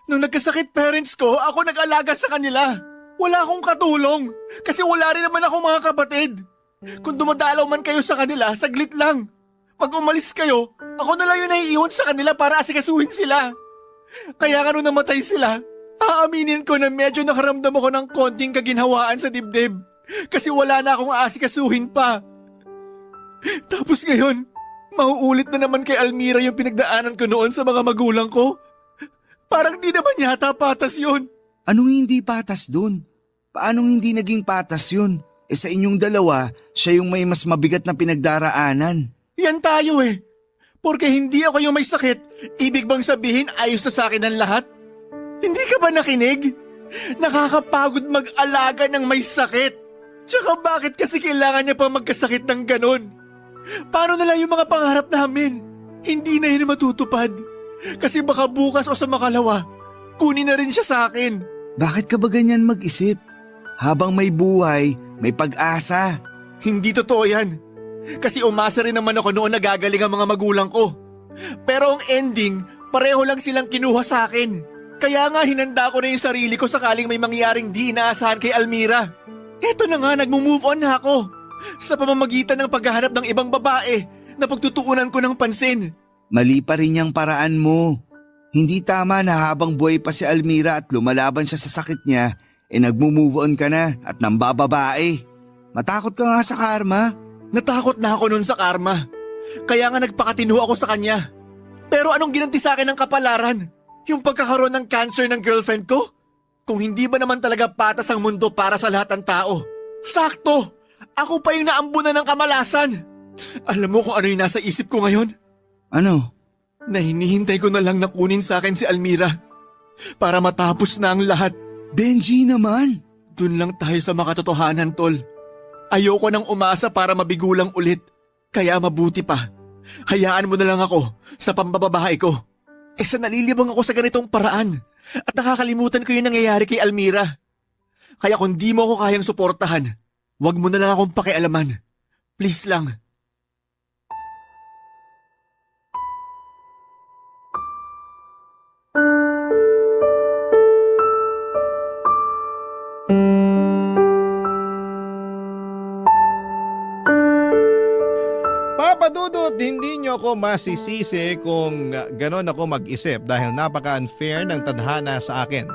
Nung nagkasakit parents ko, ako nag-alaga sa kanila. Wala akong katulong kasi wala rin naman akong mga kapatid. Kung dumadalaw man kayo sa kanila, saglit lang. Pag umalis kayo, ako na lang yung naiiwan sa kanila para asikasuhin sila. Kaya nga nung namatay sila, aaminin ko na medyo nakaramdam ako ng konting kaginhawaan sa dibdib. Kasi wala na akong aasikasuhin pa. Tapos ngayon, mauulit na naman kay Almira yung pinagdaanan ko noon sa mga magulang ko. Parang di naman yata patas yun. Anong hindi patas dun? Paanong hindi naging patas yun? Sa inyong dalawa, siya yung may mas mabigat na pinagdaraanan. Yan tayo eh. Porque hindi ako yung may sakit, ibig bang sabihin ayos na sa akin ang lahat? Hindi ka ba nakinig? Nakakapagod mag-alaga ng may sakit. Tsaka bakit kasi kailangan niya pa magkasakit ng ganon? Paano na lang yung mga pangarap namin? Hindi na yun matutupad. Kasi baka bukas o sa makalawa, kunin na rin siya sa akin. Bakit ka ba ganyan mag-isip? Habang may buhay, may pag-asa. Hindi totoo yan. Kasi umasa rin naman ako noon na gagaling ang mga magulang ko. Pero ang ending, pareho lang silang kinuha sa akin. Kaya nga hinanda ko na yung sarili ko sakaling may mangyaring di inaasahan kay Almira. Eto na nga, nagmo-move on na ako. Sa pamamagitan ng paghahanap ng ibang babae na pagtutuunan ko ng pansin. Mali pa rin yung paraan mo. Hindi tama na habang buhay pa si Almira at lumalaban siya sa sakit niya, nagmo-move on ka na at nambababae. Matakot ka nga sa karma. Natakot na ako noon sa karma. Kaya nga nagpakatino ako sa kanya. Pero anong ginanti sa akin ng kapalaran? Yung pagkakaroon ng cancer ng girlfriend ko? Kung hindi ba naman talaga patas ang mundo para sa lahat ng tao? Sakto! Ako pa yung naambunan ng kamalasan. Alam mo kung ano yung nasa isip ko ngayon? Ano? Na hinihintay ko na lang na kunin sa akin si Almira. Para matapos na ang lahat. Benji naman! Dun lang tayo sa makatotohanan, tol. Ayoko nang umasa para mabigulang ulit. Kaya mabuti pa. Hayaan mo na lang ako sa pambababae ko. Sa nalilibang ako sa ganitong paraan. At nakakalimutan ko yung nangyayari kay Almira. Kaya kung di mo ako kayang suportahan, wag mo na lang akong pakialaman. Please lang. Papadudot, hindi nyo ako masisisi kung ganon ako mag-isip dahil napaka-unfair ng tadhana sa akin.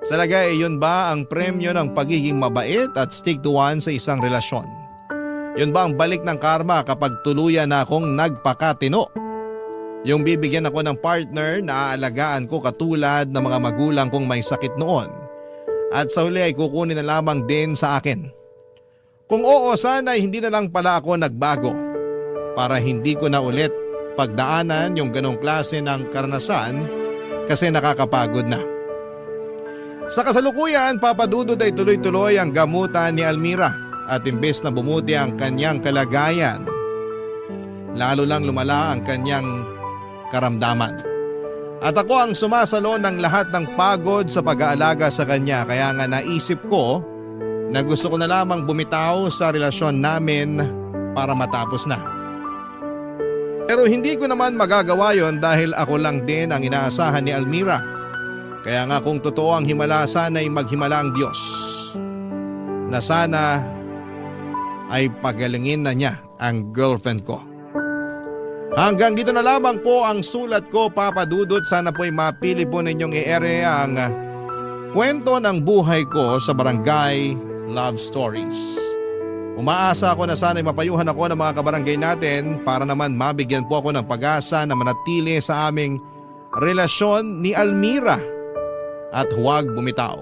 Sa lagay, yun ba ang premyo ng pagiging mabait at stick to one sa isang relasyon? Yun ba ang balik ng karma kapag tuluyan na akong nagpakatino? Yung bibigyan ako ng partner na aalagaan ko katulad ng mga magulang kong may sakit noon at sa huli ay kukunin na lamang din sa akin. Kung oo, sana hindi na lang pala ako nagbago para hindi ko na ulit pagdaanan yung ganong klase ng karanasan kasi nakakapagod na. Sa kasalukuyan, papadudod ay tuloy-tuloy ang gamutan ni Almira at imbes na bumuti ang kanyang kalagayan, lalo lang lumala ang kanyang karamdaman. At ako ang sumasalo ng lahat ng pagod sa pag-aalaga sa kanya kaya nga naisip ko na gusto ko na lamang bumitaw sa relasyon namin para matapos na. Pero hindi ko naman magagawa yon dahil ako lang din ang inaasahan ni Almira. Kaya nga kung totoo ang himala, sana'y maghimala ang Diyos. Na sana ay pagalingin na niya ang girlfriend ko. Hanggang dito na lamang po ang sulat ko, Papa Dudut. Sana po'y mapili po ninyong i-ere ang kwento ng buhay ko sa Barangay Love Stories. Umaasa ako na sana'y mapayuhan ako ng mga kabarangay natin para naman mabigyan po ako ng pag-asa na manatili sa aming relasyon ni Almira at huwag bumitaw.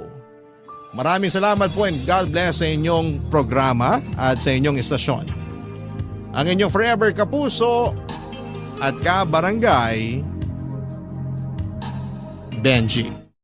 Maraming salamat po and God bless sa inyong programa at sa inyong istasyon. Ang inyong forever kapuso at kabarangay, Benji.